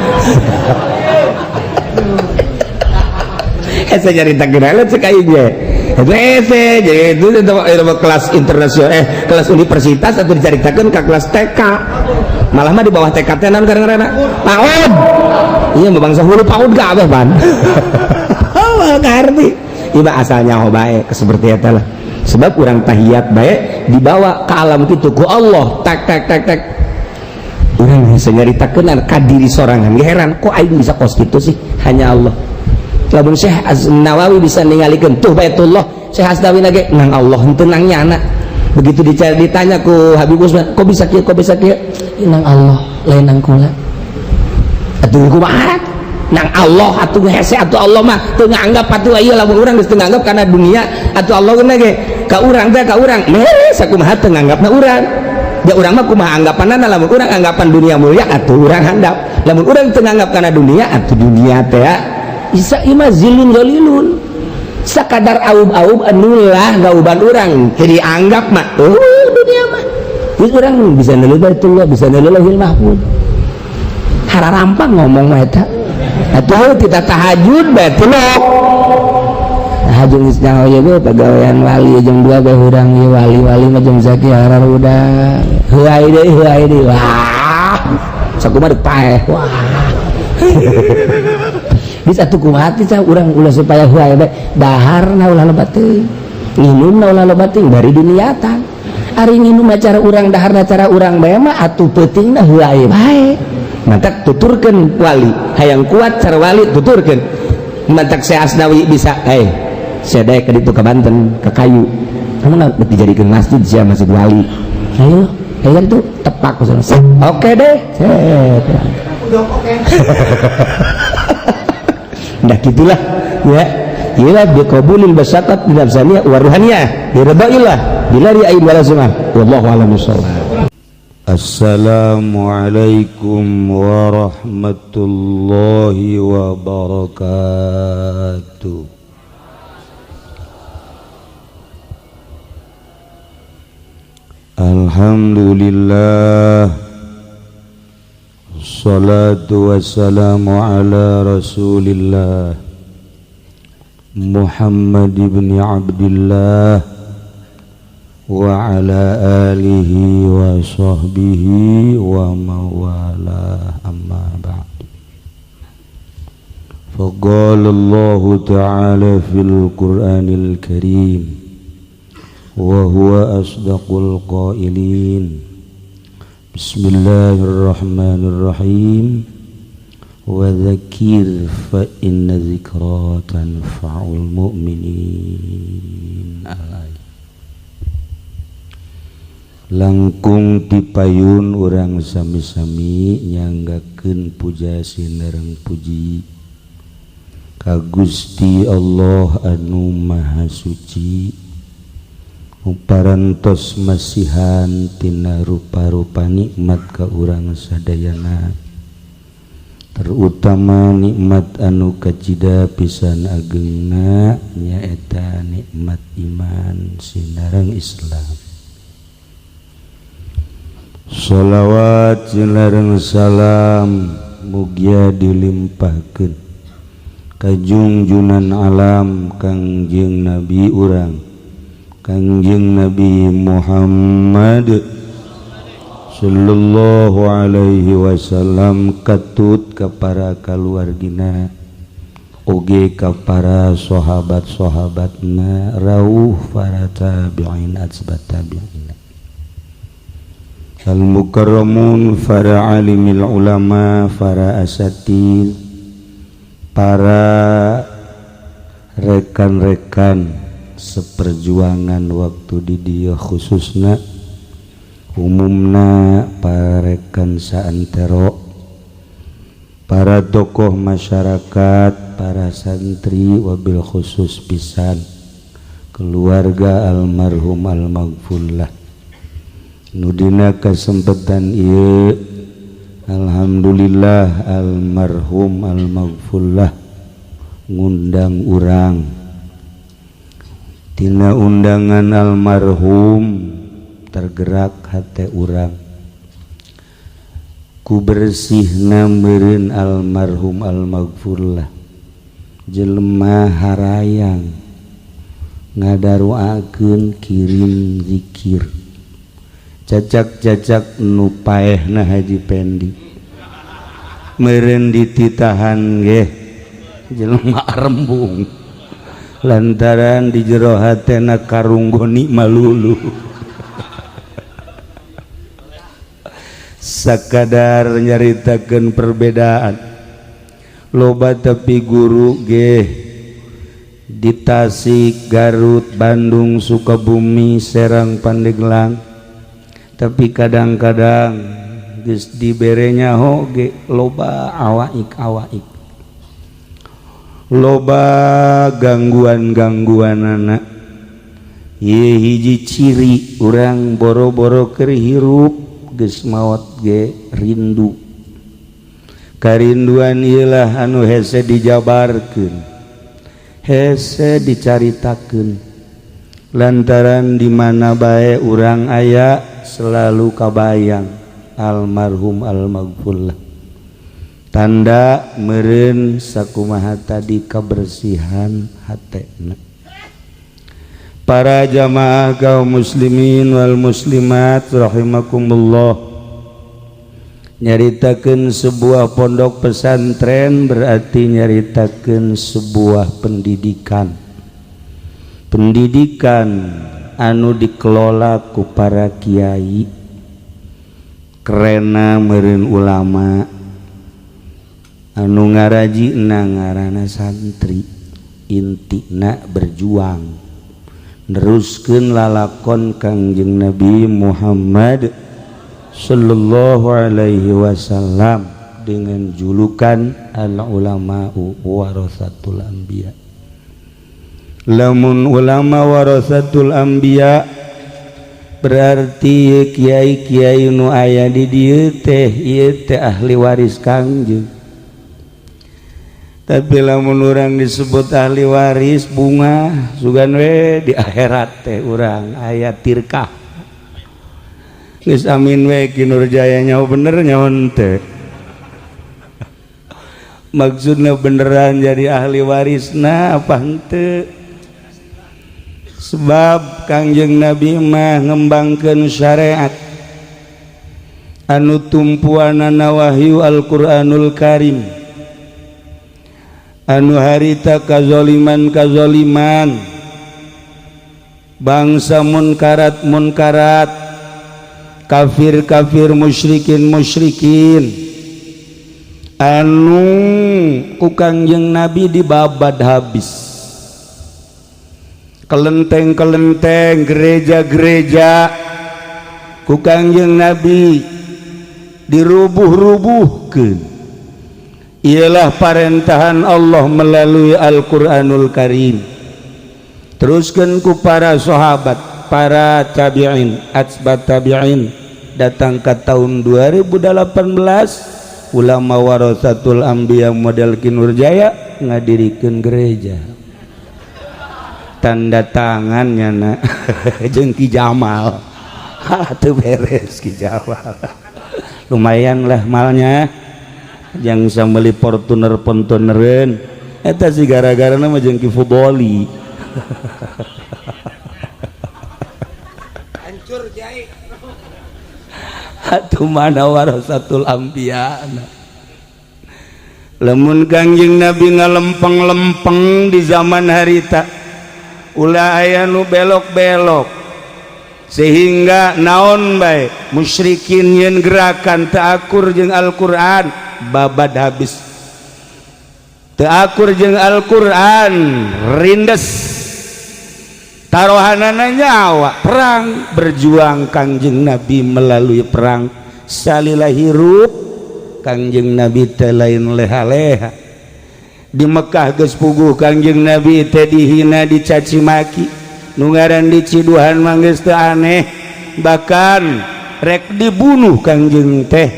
Saya nyarita kenal cek aing ge. Hese jadi itu kelas internasional kelas universitas atau dicaritakeun ka kelas TK. Malah mah di bawah TK teh naon kadang-kadang PAUD. Iya mah bangsa hulu PAUD kabeh pan. Oh, ngarti. Ieu mah asalnya ho bae seperti eta lah. Sebab urang tahiyat bae dibawa ke alam kitu ku Allah tak tak tak tak. Urang bisa nyaritakeun ka diri sorangan heran kok aing bisa kos kitu sih hanya Allah. Lamun Syekh Az-Nawawi bisa ningalikeun tuh Baitullah, Syekh Asnawi lagi nang Allah henteu nang nyana. Begitu ditanya ku Habib Usman, kok bisa kieu, kok bisa kieu? Nang Allah, lain nang kula. Atuh kumaha? Nang Allah atuh hese atuh Allah mah teu nganggap atuh ieu lamun urang geus teu nganggap kana dunia atuh Allah geuna ge ka urang teh ka urang mere sakumaha teu nganggapna urang. Ya urang mah kumaha anggapanna lamun urang anggapan dunia mulia atuh urang handap. Lamun urang teu nganggap kana dunia atuh dunia teh isa ima zilun zalilun sakadar aub-aub anulah gauban urang jadi anggap mah dunia mah geus urang bisa neuleuh Baitullah bisa neuleuh Lauhil Mahfuz hararampang ngomong mah eta atuh kita tahajud bae tilok tahajud geus nyaho ieu ge pagawean wali jeung dua bae hurang ieu wali-wali mah jeung zaki hararuda heuai deui wah sakumaha deuk paeh wah bisa tuh kumaha teh urang ulah supaya heuay bae daharna ulah loba teuing nginumna ulah loba teuing bari diniatan ari nginum cara urang daharna cara urang bae mah atuh peutingna heuay bae mantak tuturkeun wali hayang kuat cara wali tuturkeun mantak Syekh Asnawi bisa saya daek ka ditu ka Banten ka kayu kamu nak dijadikeun masjid sia masjid wali ayo ayo tuh tepak oke deh udah oke. Nah gitulah ya. Ila biqabulil basyaqat bil nafsaniyah wa ruhaniyah bi rida'illah bila ri'ain wala sum'ah. Wallahu a'lam bishawab. Assalamualaikum warahmatullahi wabarakatuh. Alhamdulillah, salatu wassalamu ala rasulillah Muhammad ibn Abdillah wa ala alihi wa sahbihi wa mawala, amma ba'd. Faqala Allah ta'ala fil Qur'anil Karim wa huwa asdaqul qailin. Bismillahirrahmanirrahim. Wa dzakir fa inna dzikra tanfa'ul mu'minin. Langkung tipayun urang sami-sami nyanggakeun puja sinareng puji ka Gusti Allah anu Maha Suci, parantos masihan tina rupa-rupa nikmat ka urang sadayana, terutama nikmat anu kacida pisan agengna nyaeta nikmat iman sinareng Islam. Shalawat sinareng salam mugia dilimpahkeun ka junjunan alam Kangjeng Nabi urang Kangjeng Nabi Muhammad sallallahu alaihi wasallam, katut ka para kaluargina, Oge ka para sahabat-sahabatna, rauh para tabi'in, atsbat tabi'in, al mukarramun, para alimil ulama, para asatid, para rekan-rekan seperjuangan waktu di dia, khususna umumna para rekan saantero, para tokoh masyarakat, para santri, wabil khusus pisan keluarga almarhum almaghfurlah. Nu dina kesempatan ieu, alhamdulillah, almarhum almaghfurlah ngundang urang. Tina undangan almarhum tergerak hati urang ku bersihna meureun almarhum almaghfurlah, jelema harayang ngadaruakeun kirim zikir, cacak-cacak nu paehna Haji Pendi meureun dititahan ge jelema rembung lantaran di jero hatena karunggoni malulu. Sakadar nyaritakeun perbedaan loba, tapi guru ge di Tasik, Garut, Bandung, Sukabumi, Serang, Pandeglang, tapi kadang-kadang geus diberenya hoge loba awaik-awaik, loba gangguan-gangguan anak. Ye hiji ciri urang boro-boro keur hirup, geus maot ge rindu. Karinduan ieulah anu hese dijabarkeun, hese dicaritakeun, lantaran di mana bae urang aya selalu kabayang almarhum almaghfurlah. Tanda meureun sakumaha tadi kebersihan hatena. Para jamaah kaum muslimin wal muslimat rahimakumullah, nyaritakeun sebuah pondok pesantren berarti nyaritakeun sebuah pendidikan, pendidikan anu dikelola ku para kiai, kerena meureun ulama, anu ngarajina ngaranna santri. Intina berjuang neruskeun lalakon Kangjeng Nabi Muhammad sallallahu alaihi wasallam dengan julukan al ulama'u warasatul anbiya. Lamun ulama warasatul anbiya, berarti kiai-kiai nu aya di dieu teh ieu teh ahli waris Kangjeng. Tapi lamun urang disebut ahli waris, bunga sugan we di akhirat teh urang aya tirkah. Geus amin we Ki Nurjaya, nyaho bener nyaho teu. Maksudna beneran jadi ahli warisna apa henteu? Sebab Kangjeng Nabi mah ngembangkeun syariat anu tumpuanana wahyu Al-Qur'anul Karim, anu harita kazoliman kazoliman, bangsa munkarat munkarat, kafir kafir, musyrikin musyrikin, anu ku Kangjeng Nabi dibabad habis, kelenteng-kelenteng, gereja-gereja ku Kangjeng Nabi dirubuh-rubuhkeun. Ialah parentahan Allah melalui Al-Qur'anul Karim, teruskan ku para sahabat, para tabi'in, atsbat tabi'in, datang ke tahun 2018 ulama warasatul anbiya model Ki Nurjaya ngadirikeun gereja, tanda tangannya na jeung Ki Jamal. Ha, teu beres Ki Jamal, lumayan lah malnya yang bisa beli Fortuner Fortunereun eta sih, gara-gara nama jeung Ki Fudoli. Hancur Kiai. Atuh mana warasatul anbiya? Lamun Kangjeng Nabi ngalempeng-lempeng di zaman harita, ulah aya nu belok-belok, sehingga naon bae musyrikin yen gerakan teu akur jeung Al-Qur'an, babad habis. Teu akur jeung Al-Qur'an, rindes, taruhanana nyawa. Perang, berjuang Kangjeng Nabi melalui perang. Salila hirup Kangjeng Nabi teh lain leha-leha. Di Mekah geus puguh Kangjeng Nabi teh dihina, dicaci maki. Nu ngaran diciduhan mah geus teu aneh, bahkan rek dibunuh Kangjeng teh.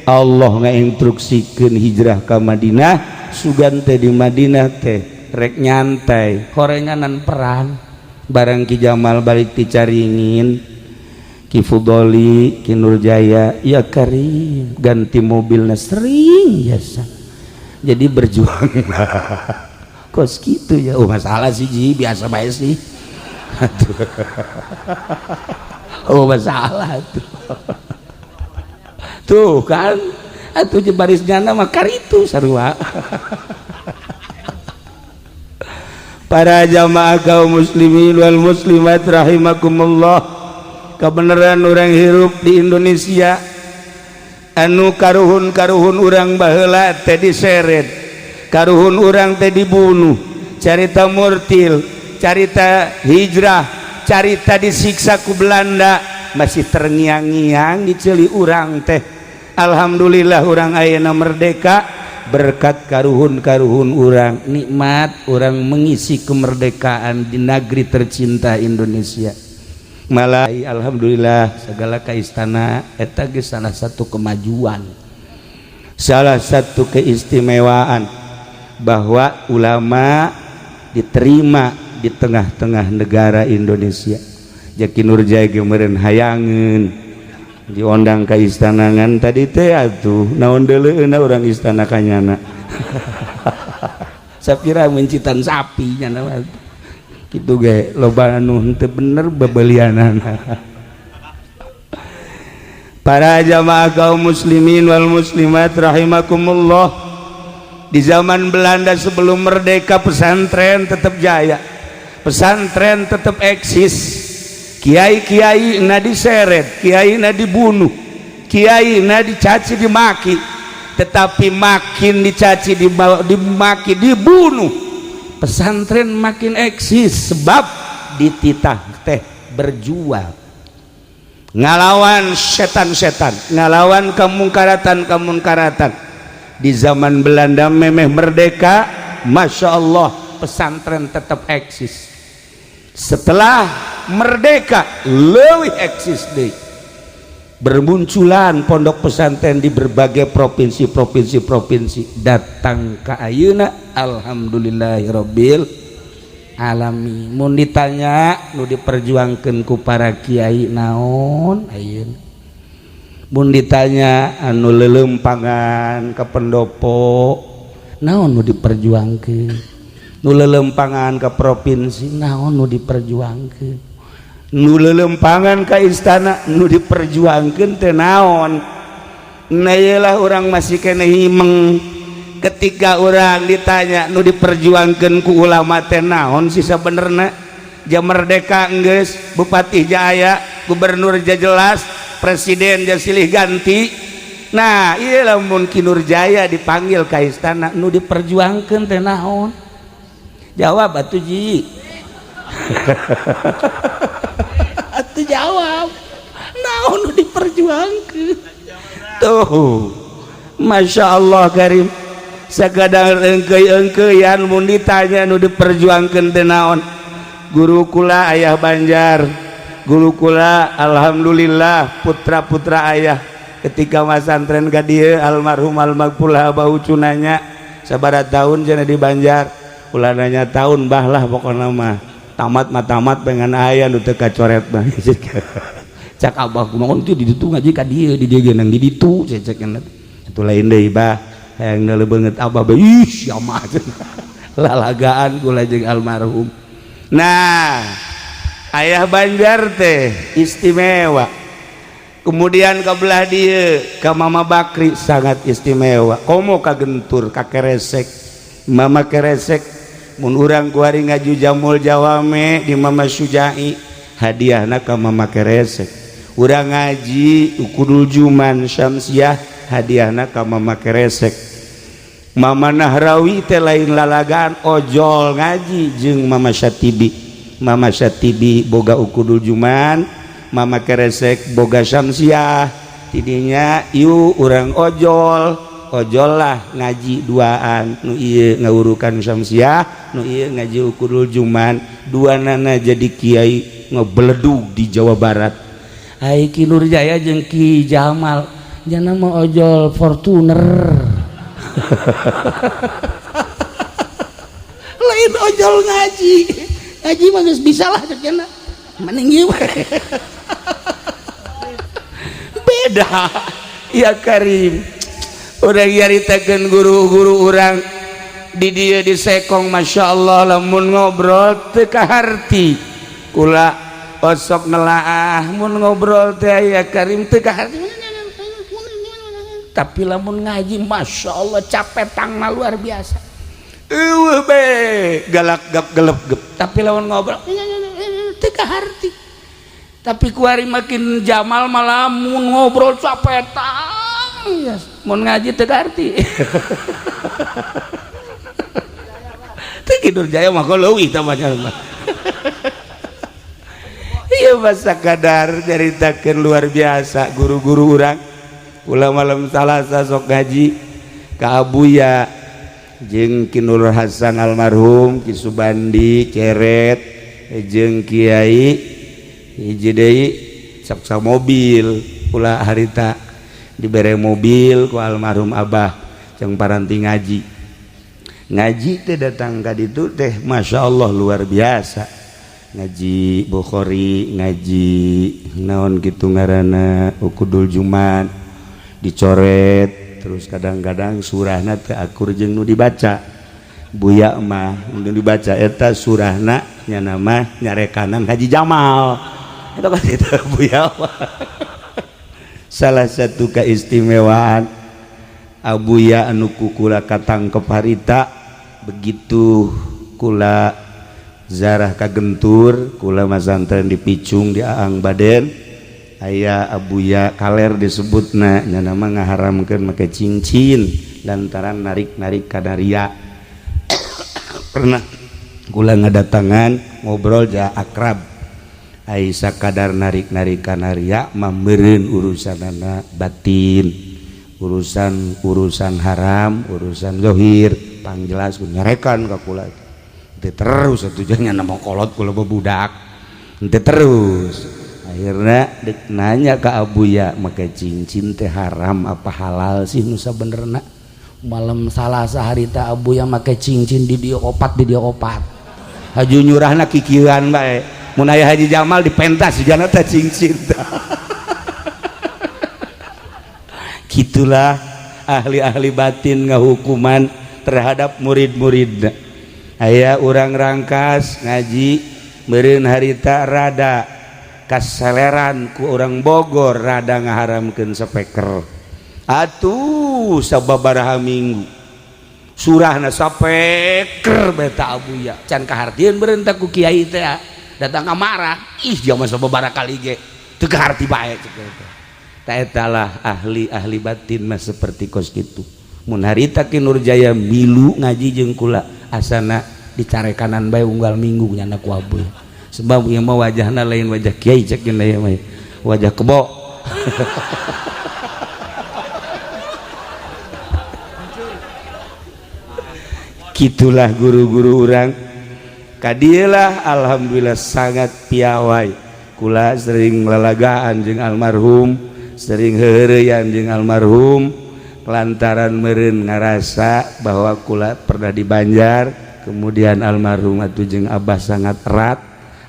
Allah ngainstruksikeun hijrah ka Madinah. Sugan teh di Madinah teh rek nyantai, horenganan perang. Barang Ki Jamal balik ti Caringin, Ki Fudoli, Ki Nurjaya, ya Karim, ganti mobilnya sering biasa. Jadi berjuang kos gitu ya. Oh, masalah sih Ji, biasa bae sih. Aduh. Oh, masalah tuh. Tuh kan atuh baris nyana mah karitu sarua. Para jamaah kaum muslimin wal muslimat rahimakumullah, kebenaran orang hirup di Indonesia anu karuhun-karuhun urang baheula teh diseret, karuhun urang teh dibunuh, carita murtil, carita hijrah, carita disiksa ku Belanda masih terngiang-ngiang di ceuli urang teh. Alhamdulillah urang ayeuna merdeka berkat karuhun-karuhun urang. Nikmat urang mengisi kemerdekaan di negeri tercinta Indonesia. Malah alhamdulillah segala ka istana eta geus salah satu kemajuan, salah satu keistimewaan bahwa ulama diterima di tengah-tengah negara Indonesia. Jaki Nurjaya ge meureun hayangeun diondang ka istana, ngan tadi teh atuh naon deuleueuna urang istana kanyana, sapira mencitan sapi nyana mah. Kitu ge loba anu henteu bener bebelianana. Para jamaah kaum muslimin wal muslimat rahimakumullah, di zaman Belanda sebelum merdeka pesantren tetap jaya, pesantren tetap eksis. Kiai-kiai na diseret, kiai na dibunuh, kiai na dicaci dimaki. Tetapi makin dicaci, dimaki, dibunuh, pesantren makin eksis, sebab dititah teh berjuang ngalawan setan-setan, ngalawan kemungkaratan-kemungkaratan. Di zaman Belanda memeh merdeka, Masya Allah, pesantren tetap eksis. Setelah merdeka lebih eksis deh, bermunculan pondok pesantren di berbagai provinsi provinsi provinsi, datang ke ayeuna. Alhamdulillahirabbil alamin. Mun ditanya nu diperjuangkeun ku para kiai naon ayeuna, mun ditanya anu lelempangan ke pendopo naon nu diperjuangkeun, nu lelempangan ke provinsi naon nu diperjuangkeun, nu lelempangan ka istana nu diperjuangkeun teh naon? Nah, iyalah orang masih kena himeng ketika orang ditanya nu diperjuangkeun ku ulama teh naon sih sabenerna. Jam merdeka geus, bupati jaya, gubernur ja jelas, presiden ja silih ganti. Nah, iya, lamun Ki Nurjaya dipanggil ka istana, nu diperjuangkeun teh naon? Jawab atuh, Ji. Atuh jawab, naon nu diperjuangkeun tuh? Masya Allah Karim, sakadar engkei-engkeian mun ditanya nu diperjuangkeun teh naon. Guru kula ayah Banjar, guru kula alhamdulillah putra-putra ayah ketika masantren ka dieu, almarhum almaghfurlah Abah Ucu, nanya sabaraha tahun cenah di Banjar. Ulah nanya tahun, bah lah, pokokna mah tamat mah tamat, pengen aya nu teu kacoret mah. Cak abah, kumaha teu di ditu ngaji ka dieu, di dieu geunang di ditu, cek itu lain deui, bah, hayang deuleu beungeut abah bae. Ih, sia mah lalagaan kula jeung almarhum. Nah, ayah Banjar teh istimewa. Kemudian ke belah dia ke Mama Bakri sangat istimewa, komo ka Gentur, ka Keresek. Mama Keresek mun urang kuari ngaju Jamul Jawame di Mama Sujai, hadiahna ka Mama Keresek. Urang ngaji Ukudul Juman Syamsiah, hadiahna ka Mama Keresek. Mama Nahrawi teh lain lalagaan, ojol ngaji jeung Mama Syatibi. Mama Syatibi boga Ukudul Juman, Mama Keresek boga Syamsiah. Tidinya yuk urang ojol, ojol lah ngaji duaan, nu ieu ngawurukan Syamsiah, nu ieu ngaji Ukudul Juman. Dua nana jadi kiai ngebeledug di Jawa Barat. Ai Ki Nurjaya jeung Ki Jamal jana mau ojol Fortuner, lain ojol ngaji. Ngaji mah geus bisa lah cek jana, mending ieu beda. Ya Karim, urang nyaritakeun guru-guru urang di dieu di Sekong, Masya Allah, lamun ngobrol teu kaharti. Kula osok nelaah, mun ngobrol teh ya Karim teu kaharti, tapi lamun ngaji Masya Allah capetangna luar biasa. Eueuh be galak gap gelep gep, tapi lamun ngobrol teu kaharti. Tapi kuari makin Jamal malah mun ngobrol capetang ya, mun ngaji teu kaharti. Teu Ki Nurjaya mah leuwih tambah. Iya, masa kadar nyaritakeun luar biasa guru-guru urang. Kula malam Salasa sok ngaji ka Abuya jeung Ki Nur Hasan almarhum, Ki Subandi Ceret jeung Kiai hiji deui, sok sa mobil. Kula harita dibere mobil ku almarhum Abah jeung paranti ngaji. Ngaji teh datang ka ditu teh Masya Allah luar biasa, ngaji Bukhari, ngaji naon gitu ngaranna Ukudul Jumat dicoret terus. Kadang-kadang surahna teu akur jeung nu dibaca Buya mah. Nu dibaca eta surahna nya nama nyarekanan Haji Jamal itu kan. Itu Buya mah salah satu keistimewaan Abuya anu ku kula katangkep harita. Begitu kula zarah ka Gentur, kula masantren di Picung di Aang Baden, aya Abuya kaler disebutna, nya nama ngaharamkeun make cincin lantaran narik-narik kadaria. Pernah kula ngadatangan ngobrol ja akrab. Ai sakadar narik-narik kanaria mah meureun urusanana batin, urusan urusan haram, urusan zohir pangjelas nyarekan ka kula teu terus atuh nya nama kolot kula budak teu terus. Akhirnya dek nanya ke Abuya, make cincin teh haram apa halal sih nu sabenerna? Malam Salasa harita Abuya make cincin di dia opat, di dia opat, haju nyurahna kikieuan bae. Mun aya Haji Jamal dipentas jana teh cincin. Gitulah ahli-ahli batin ngahukuman terhadap murid-murid. Aya urang Rangkas ngaji meureun harita rada kaseleran ku orang Bogor, rada ngaharamkeun speaker atuh. Sababaraha minggu surahna speaker beta Abuya can kahartieun meureun ku kiai teh. Datang ka marah, ih dia mah sababaraha kali ge teu kaharti bae cek teh. Ta etalah ahli-ahli batin mah seperti kos kitu. Mun harita Ki Nurjaya milu ngaji jeung kula, asana dicarekanan bae unggal minggu nyana ku Abuya, sebab ieu mah wajahna lain wajah kiai cek ieu mah, wajah kebo. Gitulah guru-guru urang kadilah, alhamdulillah sangat piawai. Kula sering lalagaan jeung almarhum, sering heureuyan jeung almarhum, lantaran meureun ngarasa bahwa kula pernah di Banjar. Kemudian almarhum atuh jeung Abah sangat erat,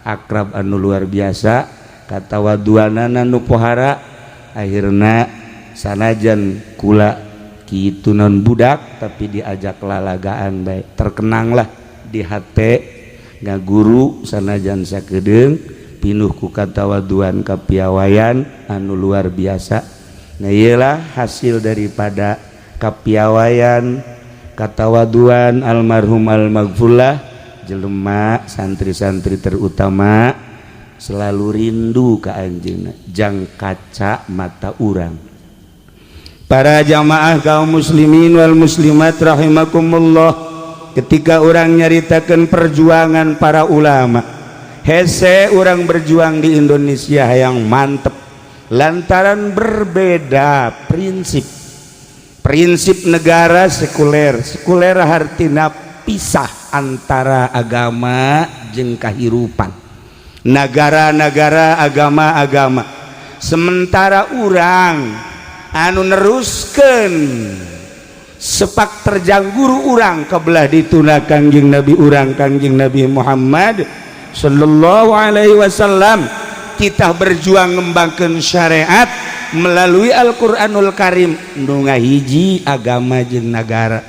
akrab anu luar biasa, katawaduanana nu pohara. Akhirna sanajan kula kitu non budak, tapi diajak lalagaan bae, terkenanglah di hate ngaguru sanajan sakedeung. Pinuh ku katawaduan, kapiawayan anu luar biasa. Nah, iyalah hasil daripada kapiawayan, katawaduan almarhum almaghfurlah. Jelema santri-santri terutama selalu rindu ke anjeunna, jang kaca mata urang. Para jamaah kaum muslimin wal muslimat rahimakumullah, ketika orang nyaritakan perjuangan para ulama, hese orang berjuang di Indonesia yang mantep lantaran berbeda prinsip. Prinsip negara sekuler. Sekuler hartina pisah antara agama jeung kahirupan negara-negara, agama-agama. Sementara urang anu neruskan sepak terjang guru urang kebelah dituna, Kangjeng Nabi urang, Kangjeng Nabi Muhammad Sallallahu Alaihi Wasallam. Kita berjuang ngembangkan syariat melalui Al-Quranul Karim nu ngahiji agama jeung negara.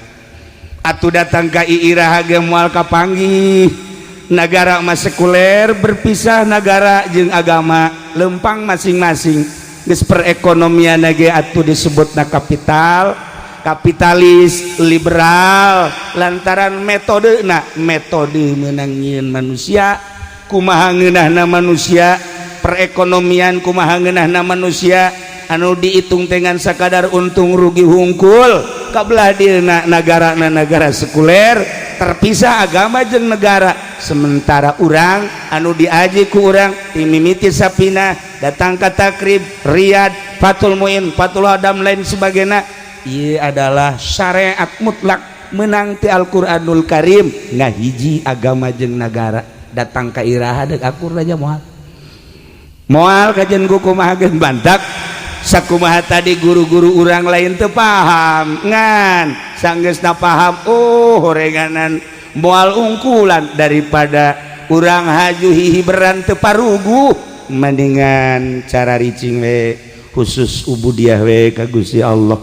Atuh datang ka iraha ge moal kapanggih. Negara mah sekuler, berpisah negara jeung agama, lempang masing-masing. Geus perekonomian ge atuh disebutna kapital, kapitalis liberal, lantaran metode na metode menang nyieun manusia kumaha ngeunahna manusia, perekonomian kumaha ngeunahna manusia, anu dihitung dengan sakadar untung rugi hungkul. Kabelah dieuna negara na negara sekuler, terpisah agama jeung negara. Sementara urang anu diaji ku urang timimiti Sapina datang ka Takrib, Riyad, Fathul Muin, Fathul Adam, lain sebagainya. Ieu adalah syariat mutlak menang ti Al-Qur'anul Karim, ngahiji agama jeung negara. Datang ka iraha deuk akur aja moal moal kajian ku kumaha geus bantak sakumaha tadi. Guru-guru urang lain teu paham, ngan sanggeusna paham, oh, horenganan moal ungkulan. Daripada urang haju hihiberan teu paruguh, mendingan cara ricing we, khusus ubudiah we ka Gusti Allah.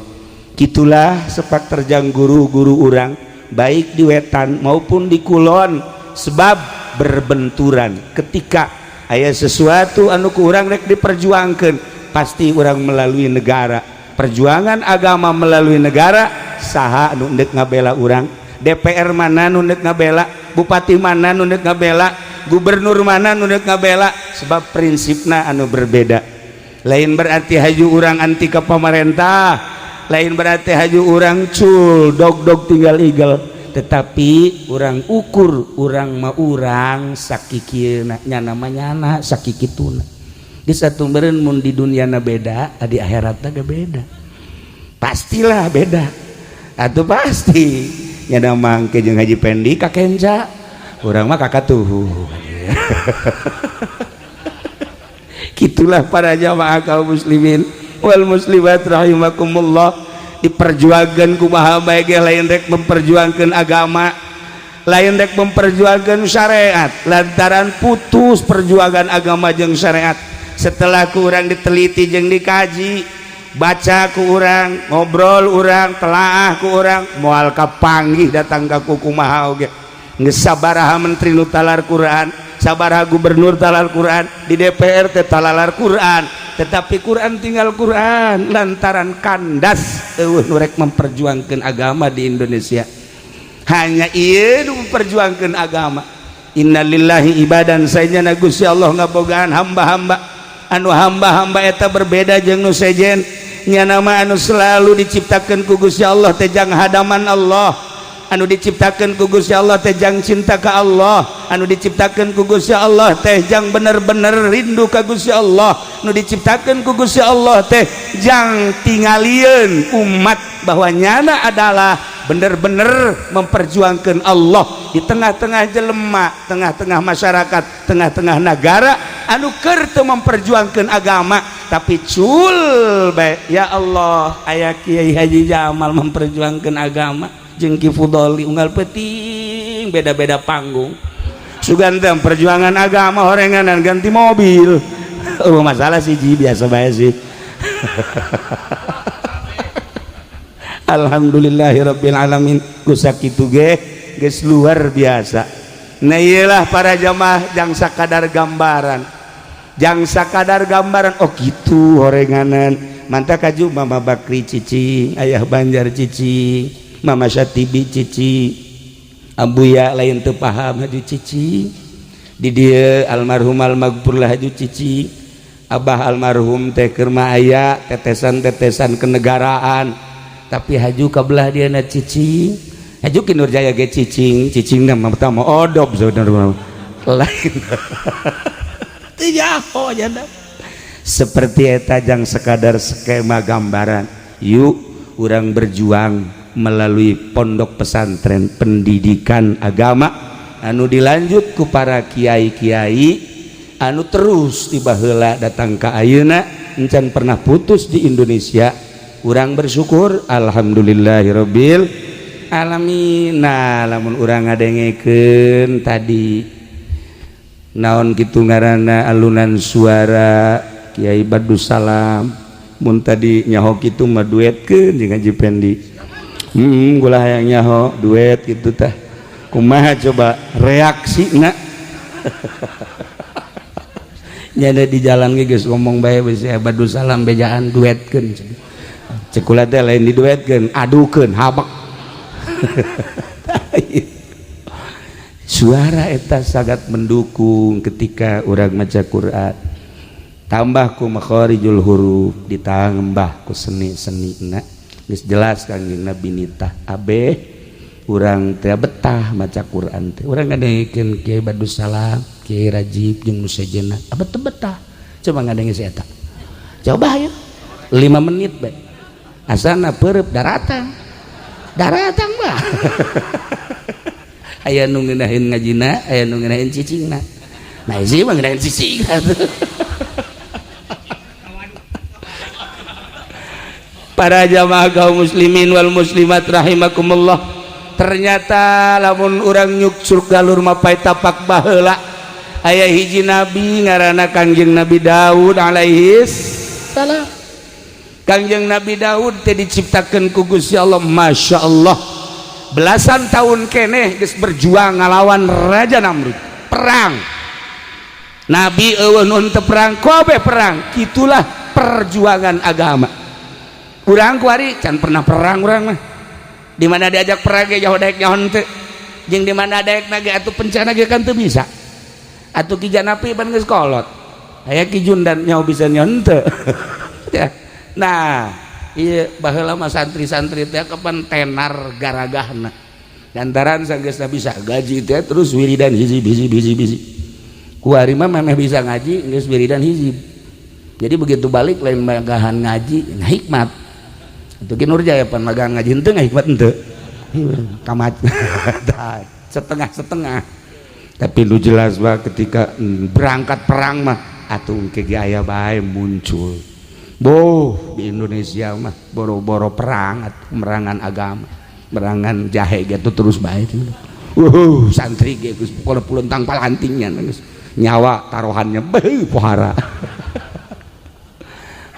Gitulah sepak terjang guru-guru urang, baik di wetan maupun di kulon, sebab berbenturan. Ketika aya sesuatu anu ku urang rek diperjuangkan, pasti urang melalui negara. Perjuangan agama melalui negara, saha anu ndek ngabela urang? DPR mana nu ndek ngabela? Bupati mana nu ndek ngabela? Gubernur mana nu ndek ngabela? Sebab prinsipna anu berbeda. Lain berarti haju urang anti ke pemerintah, lain berarti haju urang cul dog dog tinggal igel, tetapi urang ukur urang mah urang sakikieuna, nyana mah nyana sakikituna. Di satu meureun mun di dunia na beda, di akhiratna ge beda, pastilah beda atau pasti nyana mangke jeung Haji Pendi kakenca, urang mah kakatuhu. Gitulah para jamaah kaum muslimin wal muslimat rahimakumullah. Diperjuangkan kumaha bae ge lain rek memperjuangkan agama, lain rek memperjuangkan syariat, lantaran putus perjuangan agama jeung syariat setelah ku urang diteliti jeung dikaji, baca ku urang, ngobrol urang, telaah ku urang, moal kapanggih datang ka kumaha oge. Geus sabaraha menteri nu talar Quran, sabaraha gubernur talar Quran, di DPR teh talalar Quran, tetapi Quran tinggal Quran lantaran kandas. Eueuh nu rek memperjuangkan agama di Indonesia, hanya ieu nu memperjuangkan agama. Innalillahi ibadan, sayana Gusti Allah ngabogaan hamba-hamba anu hamba-hamba eta berbeda jeung nu sejen. Nya nama anu selalu diciptakan ku Gusti Allah teh jang hadaman Allah, anu diciptakan ku Gusti Allah teh jang cinta ka Allah, anu diciptakan ku Gusti Allah teh jang bener-bener rindu ka Gusti Allah, anu diciptakan ku Gusti Allah teh jang tingalieun umat bahwa nyana adalah bener-bener memperjuangkan Allah di tengah-tengah jelema, tengah-tengah masyarakat, tengah-tengah negara anu keur teu memperjuangkan agama, tapi cul bae. Ya Allah, aya Kiai Haji Jamal memperjuangkan agama jeung Ki Fudoli unggal peuting beda-beda panggung. Sugan teh perjuangan agama horenganan ganti mobil. Oh, masalah sih ji, biasa bae sih. Alhamdulillahirabbil alamin, ku sakitu ge geus luar biasa. Nah, iyalah para jamaah, jang sakadar gambaran. Jang sakadar gambaran, oh gitu horenganan. Mantap kaju Mama Bakri cicing, Ayah Banjar cicing, Mama Syatibi cicing, Abuya lain teu paham haju cicing. Di dieu almarhum almaghfurlah haju cicing. Abah almarhum teh keur mah aya tetesan-tetesan kenegaraan, tapi haju kabelah dia na cicing. Haju Ki Nurjaya ge cicing, cicingna mah pertama odob saudara lain. Teu nyaho janda. Seperti eta jang sekadar skema gambaran. Yuk urang berjuang melalui pondok pesantren pendidikan agama anu dilanjut ku para kiai-kiai anu terus tiba heula datang ka ayeuna encan pernah putus di Indonesia. Urang bersyukur, alhamdulillahirabbil alamin. Nah, lamun urang ngadengekeun tadi naon kitu ngaranna alunan suara Kiai Badus Salam, mun tadi nyaho kitu mah duetkeun jeung Haji Pendi. Gula hayang nyaho duet gitu tah kumaha coba reaksina. Nyada di jalan ge geus ngomong bae bisi Badus Salam bejaan duetkeun. Cek kula teh lain diduetkeun, adukeun habak. Suara eta sangat mendukung ketika urang maca Quran, tambah ku makharijul huruf, ditambah ku seni-seni. Na geus jelas Kangjeng Nabi nitah abeh urang teh betah maca Quran teh. Urang ngadengekeun Kiai Badus Salam, Kiai Rajib jeung nu sejenna abet teu betah. Coba ngadenge si eta, coba ayo 5 menit bae asana peureub daratang daratang mah. Aya nu ngeunaheun ngajina, aya nu ngeunaheun cicingna. Nah, sih mah ngeunaheun cicing. Para jamaah kaum muslimin wal muslimat rahimakumullah, ternyata lamun urang nyuksur galur mapai tapak baheula aya hiji nabi ngaranna Kangjeng Nabi Daud alaihi salam. Kangjeng Nabi Daud teh diciptakeun ku Gusti Allah, Masya Allah, belasan tahun keneh geus berjuang ngalawan Raja Namrud perang. Nabi eueuh nu teu perang, kabeh perang. Kitulah perjuangan agama. Urang kuari can pernah perang urang mah. Di mana diajak perang ge jauh daek nyaho teu. Jeung di mana daek ge atuh pencana ge kan teu bisa. Atuh Ki Janapi pan geus kolot. Aya Ki Jundan nyaho bisa nyaho teu. Ya. Nah, ieu baheula mah santri-santri teh kapan tenar garagahna. Lantaran sanggeusna bisa gaji teh terus wiridan hizib hizib hizib hizib. Kuari mah memeh bisa ngaji geus wiridan hizib. Jadi begitu balik lain magahan ngaji, nah hikmat. Itu Ki Nurjaya pan magang ngaji henteu ngahikmat henteu. Kamat setengah-setengah. Tapi lu jelas bah ketika berangkat perang mah atuh engke ge aya bae muncul. Boh di Indonesia mah boro-boro perang atuh merangan agama, merangan jahe gitu terus bae. Santri ge geus pokona pulentang palantingnya geus nyawa taruhannya beuh pohara.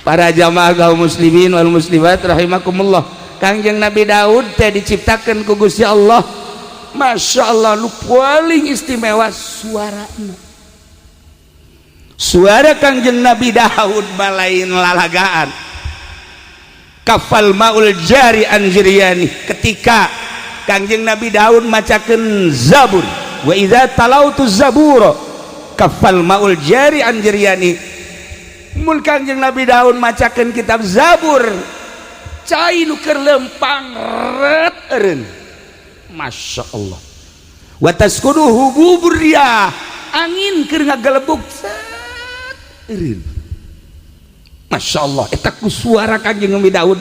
Para jamaah kaum muslimin wal muslimat rahimakumullah, Kangjeng Nabi Daud teh diciptakeun ku Gusti Allah, Masya Allah, nu paling istimewa suarana. Suara Kangjeng Nabi Daud malain lalagaan. Kafal maul jari anjiriani, ketika Kangjeng Nabi Daud macakeun Zabur, wa idza talautu zabura kafal maul jari anjiriani. Mun Kangjeng Nabi Daud macakeun kitab Zabur, cai nu keur lempang ret eureun. Masya Allah. Wa taskudu hububur riyah, angin keur ngagelebug set eureun. Masya Allah, eta ku suara Kangjeng Nabi Daud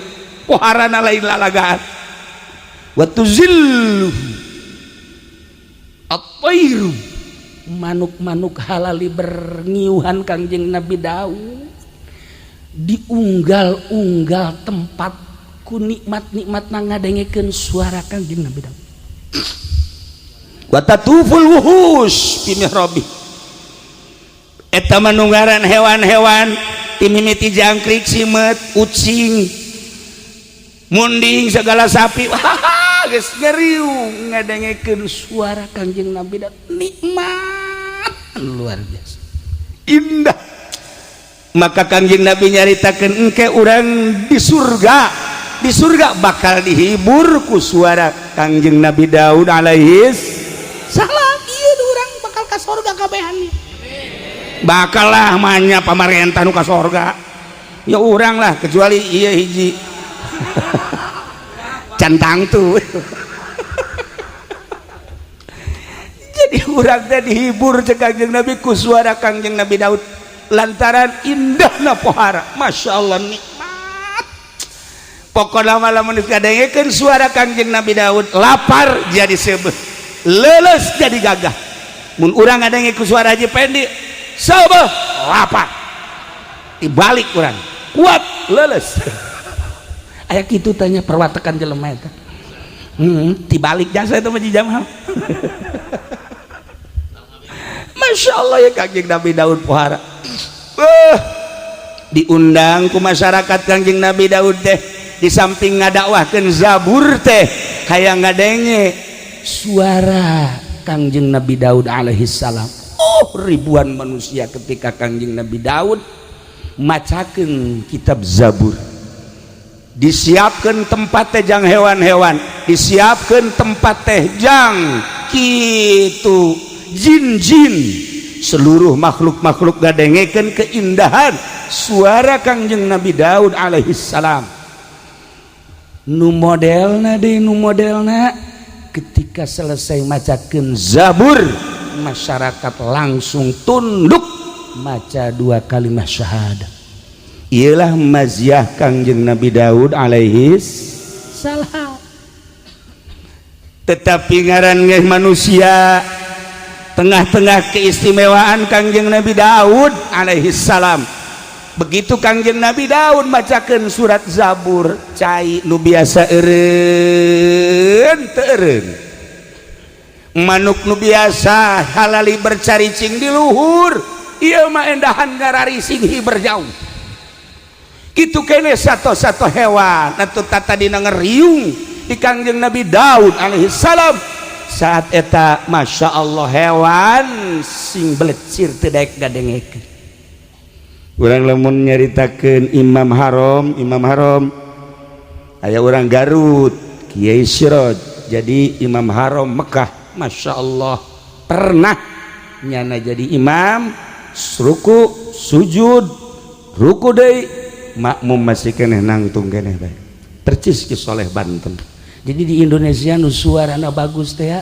poharana lain lalagaan. Wa tuzillu at-tairu, manuk-manuk halali berngiuhan Kangjeng Nabi Daud diunggal-unggal tempat ku nikmat-nikmat ngadengekeun suara Kangjeng Nabi Daud. Wa tatuful wuhus fi mihrabi, eta manunggaran hewan-hewan timimiti jangkrik, simet, ucing, munding, segala sapi geus ngeriung ngadengekeun suara Kangjeng Nabi Daud. Nikmat luar biasa indah. Maka Kangjeng Nabi nyaritakeun, engke urang di surga, di surga bakal dihibur ku suara Kangjeng Nabi Daud alaihis salam. Ieu urang bakal ka sorga kabehan. Bakal lah, manya pamarentah nu ka sorga ya urang lah, kecuali iya hiji cantang tuh. Jadi urang teh dihibur cek Kangjeng Nabi ku suara Kangjeng Nabi Daud lantaran indahna pohara. Masya Allah, nikmat pokokna mah. Lamun dikadengekeun suara Kangjeng Nabi Daud, lapar jadi seubeuh, leuleus jadi gagah. Mun urang ngadenge ku suara Haji Pendi, seubeuh, lapar, dibalik urang kuat, leuleus. Aya kitu tanya perwatakan jelema eta. Dibalik jasa itu mah Jamal. Masya Allah ya, Kangjeng Nabi Daud pohara. Diundang ku masyarakat Kangjeng Nabi Daud teh, di samping ngadakwahkeun Zabur teh hayang ngadenge suara Kangjeng Nabi Daud alaihi salam. Oh, ribuan manusia ketika Kangjeng Nabi Daud macakeun kitab Zabur. Disiapkan tempat teh jang hewan-hewan, disiapkan tempat teh jang kitu jin-jin, seluruh makhluk-makhluk gadengekeun keindahan suara Kangjeng Nabi Daud alaihi salam. Nu modelna deui, nu modelna ketika selesai macakeun Zabur, masyarakat langsung tunduk maca dua kalimat syahadat. Ialah maziah Kangjeng Nabi Daud alaihi salam. Tetapi ngaran ge manusia, tengah-tengah keistimewaan Kangjeng Nabi Daud alaihi salam, begitu Kangjeng Nabi Daud bacakeun surat Zabur, cai nu biasa eureun teu eureun, manuk nu biasa halali bercaricing di luhur ieu mah endahan ngararising hiber jauh. Kitu kene satu-satu hewan atau tata dina ngeriung di Kangjeng Nabi Daud alaihi salam. Saat eta Masya Allah, hewan sing belecir teu daek ngadengekeun. Urang lamun nyaritakeun Imam Haram, Imam Haram aya urang Garut, Kiai Siroj, jadi Imam Haram Mekah. Masya Allah, pernah nyana jadi imam, ruku sujud ruku deui, makmum masih keneh nangtung keneh bae, percis Ki Soleh Banten. Jadi di Indonesia nu suarana bagus teh ya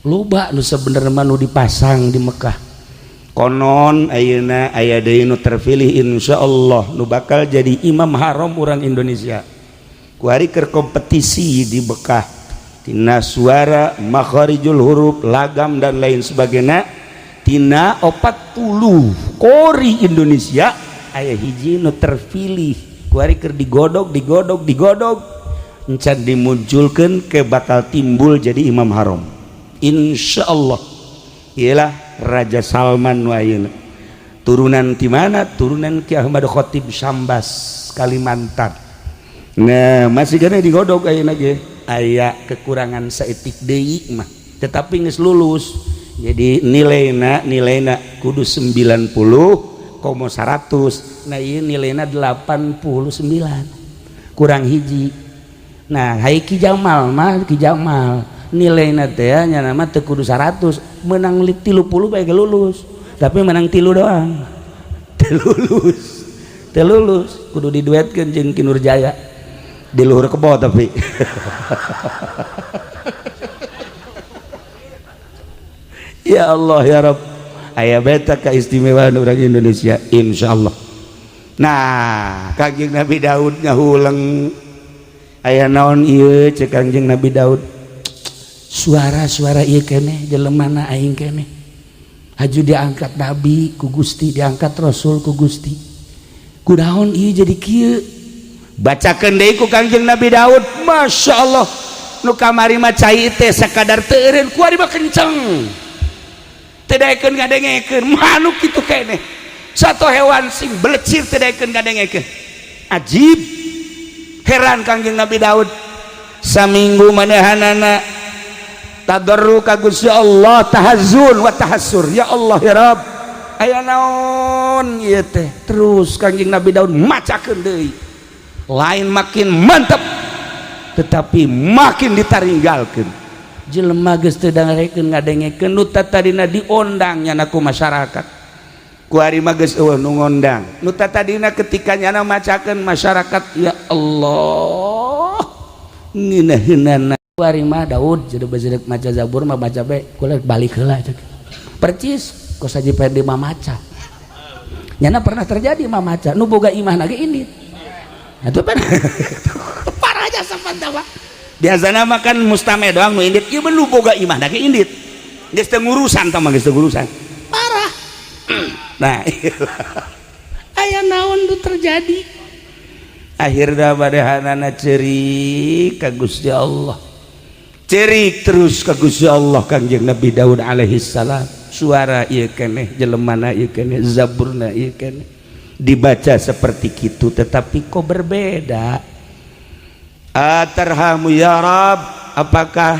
loba nu sebenarnya nu dipasang di Mekah. Konon ayeuna aya deui nu terpilih, insyaallah, nu bakal jadi imam haram orang Indonesia. Kuari keur kompetisi di Mekah tina suara, makharijul huruf, lagam, dan lain sebagainya. Tina 40 qori Indonesia aya hiji nu terpilih. Kuari keur digodog, digodog, digodog, encan dimunculkan ke bakal timbul jadi imam haram, insyaallah. Ialah Raja Salman nu ayeuna. Turunan di mana? Turunan Ki Ahmad Khatib Sambas, Kalimantan. Nah, masih kena digodog ayeuna ge, aya kekurangan saeutik deui mah, tetapi geus lulus. Jadi nilaina nilaina kudu 90 komo 100. Nah, ieu nilaina 89, kurang hiji. Nah, hai Ki Jamal mah, Ki Jamal nilaina teh nya nama teu kudu 100, menang 30 bae ge lulus, tapi menang tilu doang teu lulus, teu lulus, kudu diduetkeun jeung Ki Nurjaya. Di luhur kebo tapi. Ya Allah ya Rabb, aya beta keistimewaan orang Indonesia, insyaallah. Nah, Kangjeng Nabi Daud ngahuleng, aya naon ieu cek Kangjeng Nabi Daud? Suara-suara ieu keneh jelemana aing keneh haju diangkat nabi ku Gusti, diangkat rasul ku Gusti, kunaon ieu jadi kieu? Bacakeun deui ku Kangjeng Nabi Daud. Masya Allah, nu kamari mah cai teh sakadar teu eureun, kuari mah kenceng teu daekeun ngadengekeun. Manuk kitu keneh, satu hewan sing belecir teu daekeun ngadengekeun. Ajib, heran Kangjeng Nabi Daud. Saminggu manehanana tadarru ka Gusti Allah, tahazzun wa tahassur, ya Allah ya Rabb. Aya naon ieu teh? Terus Kangjeng Nabi Daud macakeun deui, lain makin mantep, tetapi makin ditaringgalkeun. Jelema geus teu dangarekeun, ngadengekeun. Nu tadina diondang nyana ku masyarakat, kuari mah geus euweuh nu ngondang. Nu tadina ketika nyana macakeun, masyarakat, "Ya Allah, ngeunaheunana," kuari mah Daud jadi bajeuk maca Zabur mah baca bae, kula balik heula cek. Percis kos Haji Pendi mah maca, nyana pernah terjadi mah maca, nu boga imah ge indit. Itu kan parah aja sapan. Biasana mah kan mustame doang nu indit, ieu nu boga imah ge indit. Geus teu ngurusan tah mah, geus teu ngurusan. Parah. Nah, aya naon nu terjadi? Akhirna manehanana cerik ka Gusti Allah. Cerik terus ka Gusti Allah Kangjeng Nabi Daud alaihi salam. Suara ieu keneh, jelemana ieu keneh, zaburna ieu keneh. Dibaca seperti kitu, tetapi kok berbeda. Atarhamu ya Rab, apakah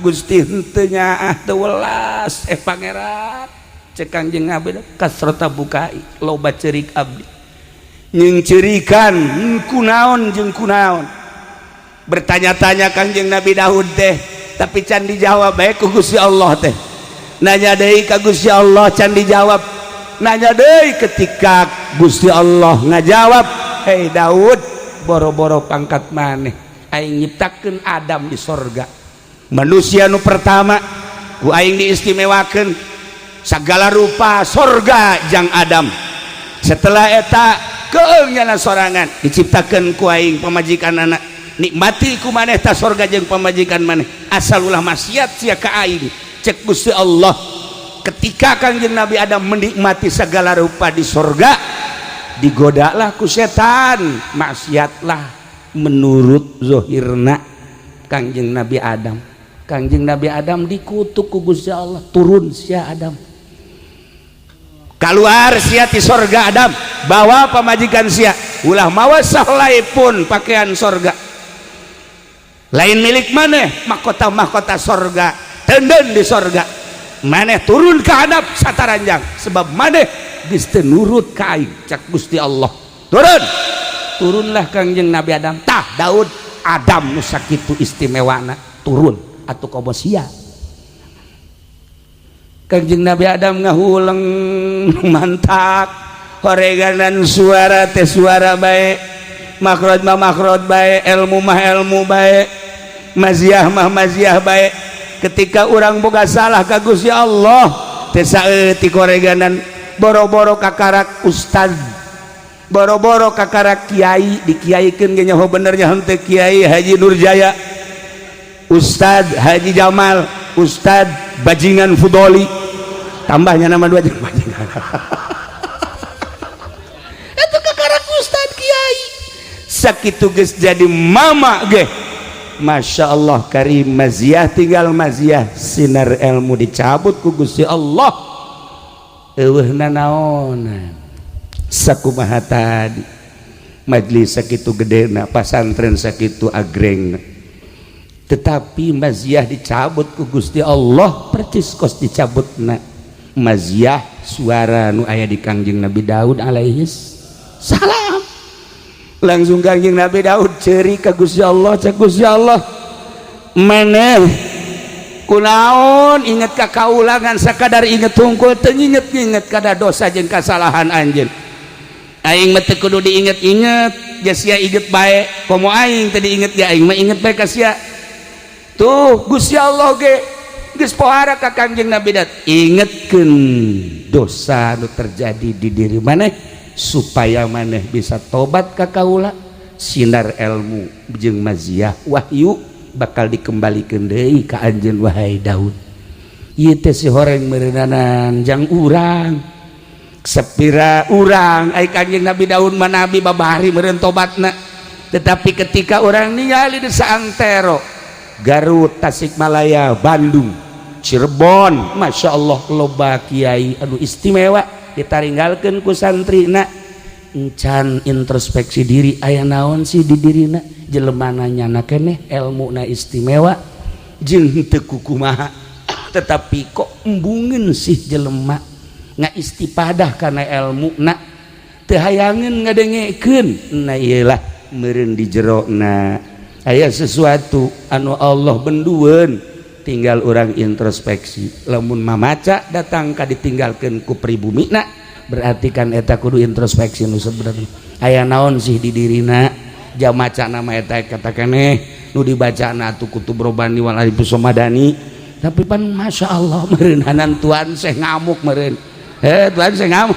Gusti henteu nyaah, teu welas, eh Pangeran? Cek Kangjeng Nabi, kasrota bukai, loba cerik abdi. Nyingcirikan kunaon jeung kunaon? Bertanya-tanya Kangjeng Nabi Daud teh, tapi can dijawab bae ku Gusti Allah teh. Nanya deui ka Gusti Allah, can dijawab. Nanya deui, ketika Gusti Allah ngajawab, "Hei Daud, boro-boro pangkat maneh, aing nyiptakeun Adam di sorga, manusia nu pertama, ku aing diistimewakeun segala rupa sorga jang Adam. Setelah eta keung nyana sorangan diciptakeun ku aing pamajikan anak. Nikmati ku maneh ta sorga jeung pamajikan maneh, asal ulah maksiat sia ka aing," cek Gusti Allah. Ketika Kangjeng Nabi Adam menikmati segala rupa di sorga, digodalah ku setan, maksiatlah menurut zohirna Kangjeng Nabi Adam. Kangjeng Nabi Adam dikutuk ku Gusti Allah, "Turun sia, Adam, keluar sia ti sorga. Adam, bawa pamajikan sia, ulah mawa sahelai pun pakaian sorga, lain milik maneh mahkota mahkota sorga, tenden di sorga. Maneh turun ke hadap sataranjang, sebab maneh geus teu nurut ka aing," cak Gusti Allah. Turun, turunlah Kangjeng Nabi Adam. Tah Daud, Adam nu sakitu istimewana turun atuh komo sia. Kangjeng Nabi Adam ngahuleng mantak horeganan, suara teh suara bae, makhraj mah makhraj bae, ilmu mah ilmu bae, maziah mah maziah bae. Ketika orang boga salah ka Gusti Allah teh saeutik horeganan, boro-boro kakarak ustad, boro-boro kakarak kiai, dikiaikeun ge nyaho benernya henteu. Kiai Haji Nurjaya, Ustad Haji Jamal, Ustad Bajingan Fudoli, tambahnya nama dua jeung bajingan itu. Kakarak ustad, kiai sakitu geus jadi mama ge, Masya Allah karim, maziah tinggal maziah, sinar ilmu dicabut ku Gusti Allah, eueuh nanaonan. Sakumaha tadi, majlis sakitu gedena, pasantren sakitu agrengna, tetapi maziah dicabut ku Gusti Allah percis kos dicabutna maziah suara nu aya di Kangjeng Nabi Daud alaihi salam. Langsung Kangjeng Nabi Daud cerik ka Gusti Allah. Cek Gusti Allah, "Maneh kunaon inget ka kaulangan? Sakadar inget tungkul, teu inget-inget kada dosa jeung kasalahan anjeun. Aing mah teu kudu diinget-inget, ja sia inget bae. Komo aing teu diinget ge, aing mah inget bae ka sia." Tuh Gusti Allah ge geus pohara ka Kangjeng Nabi Daud, ingetkeun dosa nu terjadi di diri maneh supaya maneh bisa tobat ka kaula. Sinar ilmu jeung maziah wahyu bakal dikembalikan deui ka anjeun, wahai Daud. Ieu teh si horeng meureunanan jang urang sepira urang. Ai Kanjeng Nabi Daud mah nabi, babari meureun tobatna. Tetapi ketika orang ningali di saantero Garut, Tasikmalaya, Bandung, Cirebon, Masya Allah, loba kiai anu istimewa ditaringgalkeun ku santrina, encan introspeksi diri, aya naon sih di dirina. Jelemana nyana keneh, elmuna istimewa jeung teu kukumaha, tetapi kok embungeun sih jelema. Ngaistipadah kana ilmu na teu hayangeun ngadengekeun. Nah, iyalah meureun di jero na aya sesuatu anu Allah bendueun, tinggal orang introspeksi. Lamun mamaca datang ka ditinggalkeun ku pribumi na, berarti kan eta kudu introspeksi nu sebenarnya aya naon sih di dirina. Jam maca nama eta kata keneh nu dibaca na atuh Kutub Robani wal Arifus Somadani, tapi pan Masya Allah meureunanan tuan seh ngamuk meureun, eh tuan seh ngamuk.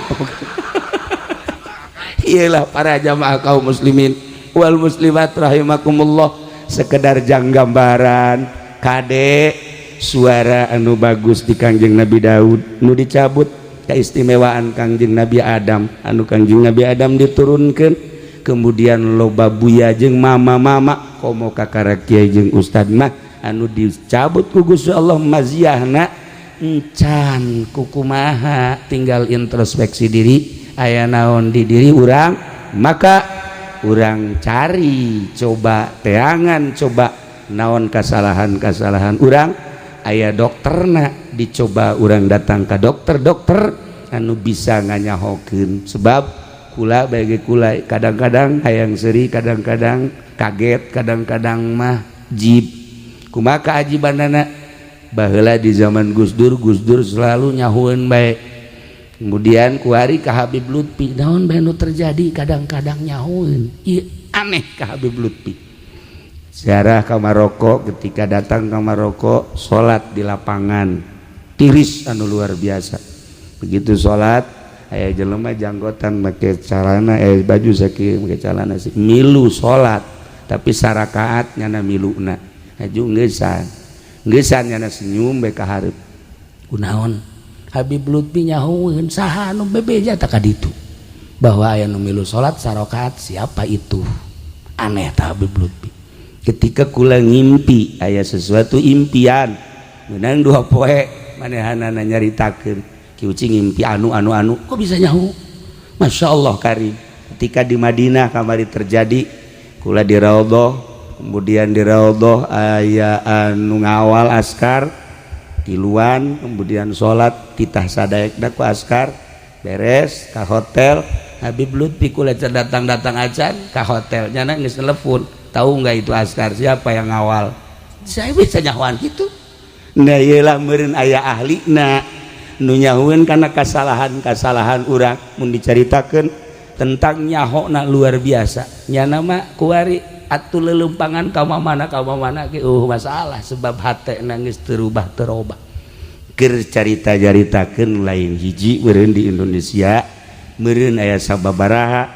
Iyalah, para jamaah kaum muslimin wal muslimat rahimakumullah, sekedar jang gambaran. Kade suara anu bagus di Kangjeng Nabi Daud nu dicabut, keistimewaan Kangjeng Nabi Adam anu Kangjeng Nabi Adam diturunkan, kemudian loba buya jeung mama-mama, komo kakara kiai jeung ustad mah anu dicabut ku Gusti Allah maziahna encan kukumaha. Tinggal introspeksi diri, aya naon di diri urang, maka urang cari, coba teangan, coba naon kesalahan-kesalahan urang. Aya dokterna, dicoba urang datang ke dokter-dokter anu bisa nganyahokeun. Sebab kula bagi kula kadang-kadang hayang seri, kadang-kadang kaget, kadang-kadang mah jib. Kumaha keajibanana? Baheula di zaman Gus Dur, Gus Dur selalu nyahueun bae. Kemudian kuari ka Habib Lutfi, naon bae nu terjadi, kadang-kadang nyahueun. Ieu aneh ka Habib Lutfi. Ziarah ke Maroko, ketika datang ke Maroko salat di lapangan tiris anu luar biasa. Begitu salat, aya jelema janggotan, make calana, eh, baju sakieu, make calana sih, milu salat, tapi sarakaat nyana miluna aju ngeusan ngeusan, nyana senyum bae ka hareup. Kunaon? Habib Lutfi nyahueun, saha anu bebeja tak kaditu bahwa aya nu milu salat sarakaat, siapa itu? Aneh ta Habib Lutfi. Ketika kula ngimpi, aya sesuatu impian menang 2 poe manehanana nyaritakeun, "Ki Uci ngimpi anu anu anu." Kok bisa nyaho? Masya Allah karim. Ketika di Madinah kamari terjadi, kula di Raudhah, kemudian di Raudhah aya anu ngawal askar tiluan, kemudian salat titah sadaekna ku askar, beres ka hotel. Habib Lutfi kula datang-datang acan ka hotel, nyana geus telepon, "Tahu nggak itu askar siapa yang ngawal?" Saya bisa nyahoan gitu. Nah, iyalah meureun aya ahlina nu nyahueun kana kesalahan-kesalahan urang. Mun dicaritakeun tentang nyahona luar biasa. Nyana mah kuari atuh lelempangan ka mana ka mana ge masalah, sebab hate nangis terubah terobah. Keur carita caritakeun lain hiji meureun di Indonesia, meureun aya sababaraha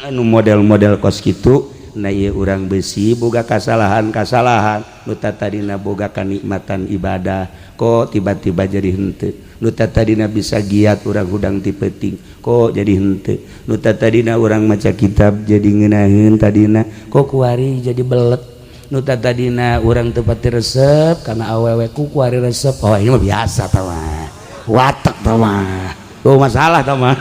anu model-model kos kitu. Nah, ieu urang besi boga kasalahan-kasalahan, nu tadina boga kanikmatan ibadah kok tiba-tiba jadi henteu, nu tadina bisa giat urang hudang ti peuting kok jadi henteu, nu tadina urang maca kitab jadi ngeunaheun tadina kok kuari jadi belet, nu tadina urang teu pati resep karena awewe ku kuari resep. Oh, ini mah biasa tah mah, watek tah mah. Oh, masalah tah mah.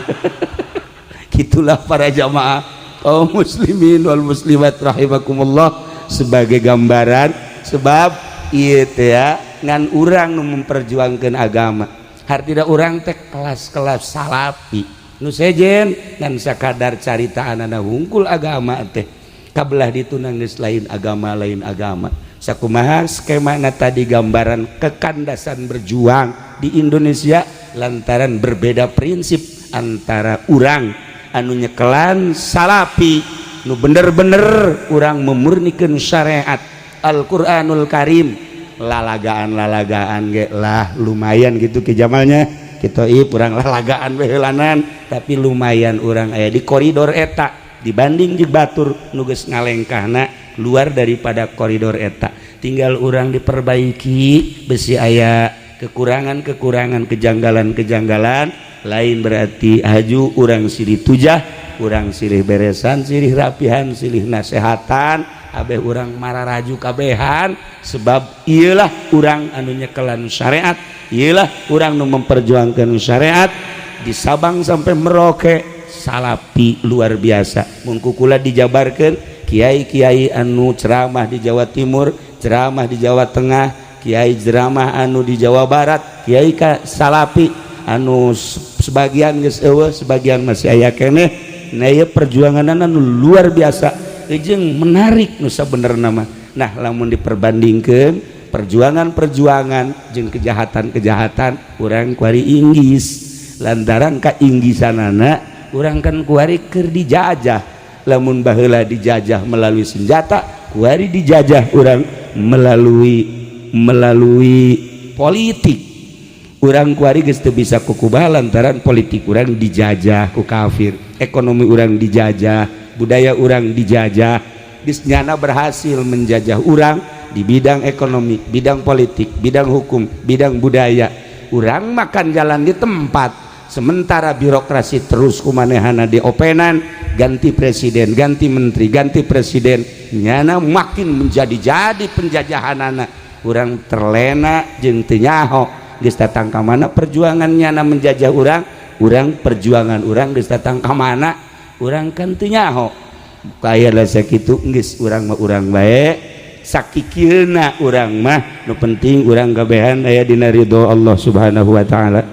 Gitulah, para jamaah kaum muslimin wal muslimat rahimakumullah, sebagai gambaran. Sebab ieu teh ya ngan urang nu memperjuangkan agama, hartina urang teh kelas-kelas salapi nu sejen ngan sakadar carita anana hungkul. Agama teh kabelah ditunang geus lain agama, lain agama. Sakumaha skema tadi, gambaran kekandasan berjuang di Indonesia lantaran berbeda prinsip antara urang anu nyekelan salapi nu bener-bener urang memurnikan syariat Al-Qur'anul Karim, lalagaan-lalagaan ge lah lumayan gitu ke jamalnya kita kurang lalagaan behelanan, tapi lumayan urang aya di koridor eta dibanding jeung batur nu geus ngalengkahna luar daripada koridor eta. Tinggal urang diperbaiki, besi aya kekurangan-kekurangan, kejanggalan-kejanggalan. Lain berarti haju urang silih tujah, urang silih beresan, silih rapihan, silih nasehatan, abeh urang mararaju kabehan. Sebab iyalah urang anu nyekelan syariat, iyalah urang nu memperjuangkan syariat di Sabang sampai Merauke. Salapi luar biasa. Mun kukula dijabarkan kiai-kiai anu ceramah di Jawa Timur, ceramah di Jawa Tengah, kiai ceramah anu di Jawa Barat, kiai ka salapi Anu sebagian geus euweuh, sebagian masih aya keneh. Nah, ieu perjuanganna nu luar biasa jeung menarik nu sabenerna mah. Nah, lamun diperbandingkeun perjuangan-perjuangan jeung kejahatan-kejahatan urang kuari inggis, lantaran ka inggisanana urang kan kuari keur dijajah. Lamun baheula dijajah melalui senjata, kuari dijajah urang melalui melalui politik. Urang kuari geus teu bisa kukubaha lantaran politik urang dijajah ku kafir, ekonomi urang dijajah, budaya urang dijajah. Geus nyana berhasil menjajah urang di bidang ekonomi, bidang politik, bidang hukum, bidang budaya. Urang makan jalan di tempat, sementara birokrasi terus kumanehana diopenan. Ganti presiden, ganti menteri, ganti presiden, nyana makin menjadi-jadi penjajahan. Anak urang terlena jeung teu nyaho geus datang ka mana perjuangan nyana menjajah urang. Urang perjuangan urang geus datang ka mana, urang kan teu nyaho. Kaya lah sakitu geus, urang mah urang bae sakikieuna. Urang mah nu penting urang kabehan aya dina ridho Allah Subhanahu wa taala.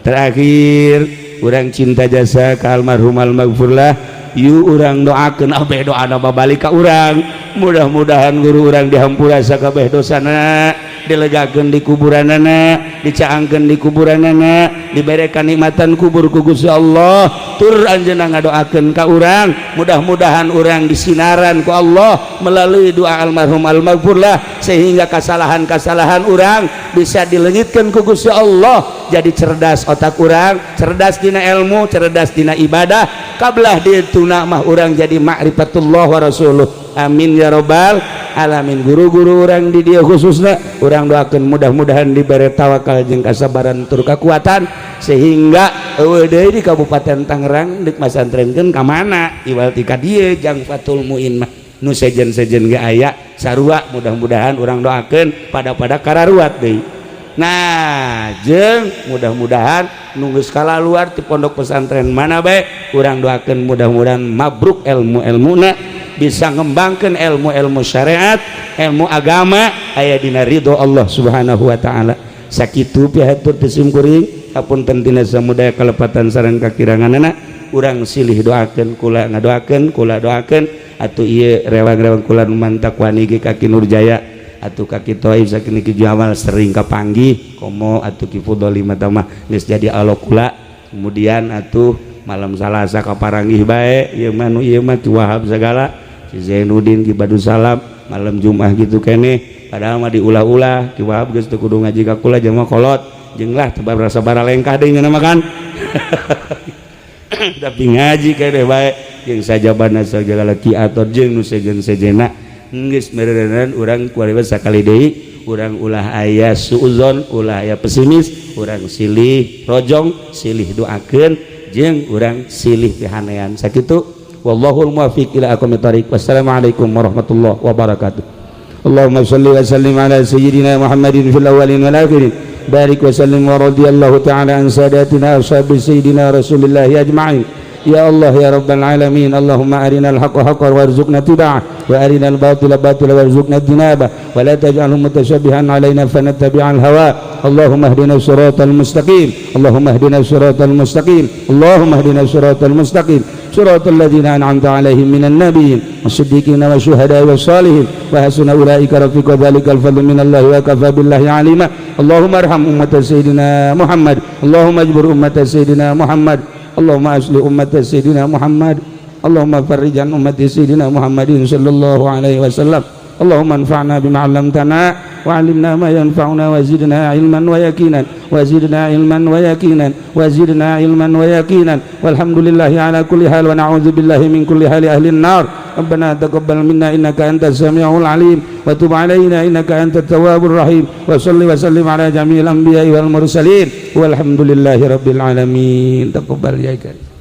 Terakhir, urang cinta jasa ka almarhum almaghfurlah. Yuk, urang doakeun abeh, doa balik ka urang. Mudah-mudahan guru urang dihampura sakabeh dosana, dilegakeun di kuburanana, dicaangkeun di kuburanana, dibere kanikmatan kubur ku Gusti Allah. Tur anjeunna ngadoakeun ka urang, mudah-mudahan urang disinaran ku Allah melalui doa almarhum almaghfurlah, sehingga kesalahan-kesalahan urang bisa dileungitkeun ku Gusti Allah. Jadi cerdas otak urang, cerdas dina ilmu, cerdas dina ibadah. Kablah dituna mah urang jadi ma'rifatullah wa rasuluh. Amin ya robbal alamin. Guru-guru urang di dieu khususnya urang doakeun mudah-mudahan dibere tawakal jeung kasabaran tur kekuatan, sehingga euweuh deui di Kabupaten Tangerang deuk masantrenkeun ka mana iwal ti ka dieu. Jang Fatul Muin mah nu sejen-sejen ge aya sarua. Mudah-mudahan urang doakeun pada-pada kararuat deui. Nah, jeung mudah-mudahan nunggu skala luar di pondok pesantren mana bae, urang doakeun mudah-mudahan mabruk ilmu-ilmuna, bisa ngembangkan ilmu-ilmu syariat, ilmu agama, aya dina ridho Allah Subhanahu wa taala. Sakitu pihatur ti simkuring, hapunten tina samudaya kalepatan sareng kakiranganana. Urang silih doakeun, kula ngadoakeun, kula doakeun atuh. Ieu rewang-rewang kula nu mantak wani ge ka Ki Nurjaya atuh ka Ki Toib, sakini Ki Jamal sering kapanggih, komo atuh Ki Fudoli mah geus jadi alok kula. Kemudian atuh malam Salasa kaparanggih bae ieu mah, nu ieu mah Ki Wahab segala, si Zainuddin, Ki Badu Salam malam Jumat gitu kene. Padahal mah diulah-ulah Ki Wahab geus teu kudu ngaji ka kula, jelema kolot jeung lah teu rasa baralengkah deui nya mah kan, tapi ngaji kene bae jeung sajabana segala Ki Ator jeung nu sejen-sejena geus meureunan. Urang kuari sakali deui, urang ulah aya suuzon, ulah aya pesimis. Urang silih rojong, silih doakeun, jeung urang silih pihanean. Sakitu, wallahul muwaffiq ila aqwamit thariq. Wassalamualaikum warahmatullahi wabarakatuh. Allahumma shalli wa sallim ala sayyidina Muhammadin fil awwalin wal akhirin, barik wa sallim, wa radiyallahu ta'ala an sadatina ashabi sayyidina Rasulillah ajma'in. Ya Allah ya Rabbal alamin, Allahumma arinal haqqa haqqan warzuqna tiba'ah, wa arinal batila batila warzuqna ijtinabah, wa la taj'alhu mutasyabihan alaina fanattabi'al hawa. Allahumma ihdina siratal mustaqim, Allahumma ihdina siratal mustaqim, Allahumma ihdina siratal mustaqim, siratal ladzina an'amta alaihim minan nabiyyin wasiddiqina wasyuhada'i wassalihin, wa hasuna ulaika rafiqa. Dzalikal fadlu minallahi wa kafa billahi alima. Allahumma arham ummata sayyidina Muhammad, Allahumma ajbur ummata sayyidina Muhammad, Allahumma asli ummata sayyidina Muhammad, Allahumma farrij an ummati sayyidina Muhammadin sallallahu alaihi wasallam. Allahumma anfa'na bima 'allamtana wa 'allimna ma yanfa'una, wa zidna ilman wa yaqinan, wa zidna ilman wa yaqinan, wa zidna ilman wa yaqinan. Walhamdulillahi ala kulli hal, wa na'udzu billahi min kulli hali ahli an-nar. ربنا تقبل منا إنك أنت السميع العليم، وتب علينا إنك أنت التواب الرحيم، وصل وسلم على جميع الأنبياء والمرسلين، والحمد لله رب العالمين. تقبل يا كريم.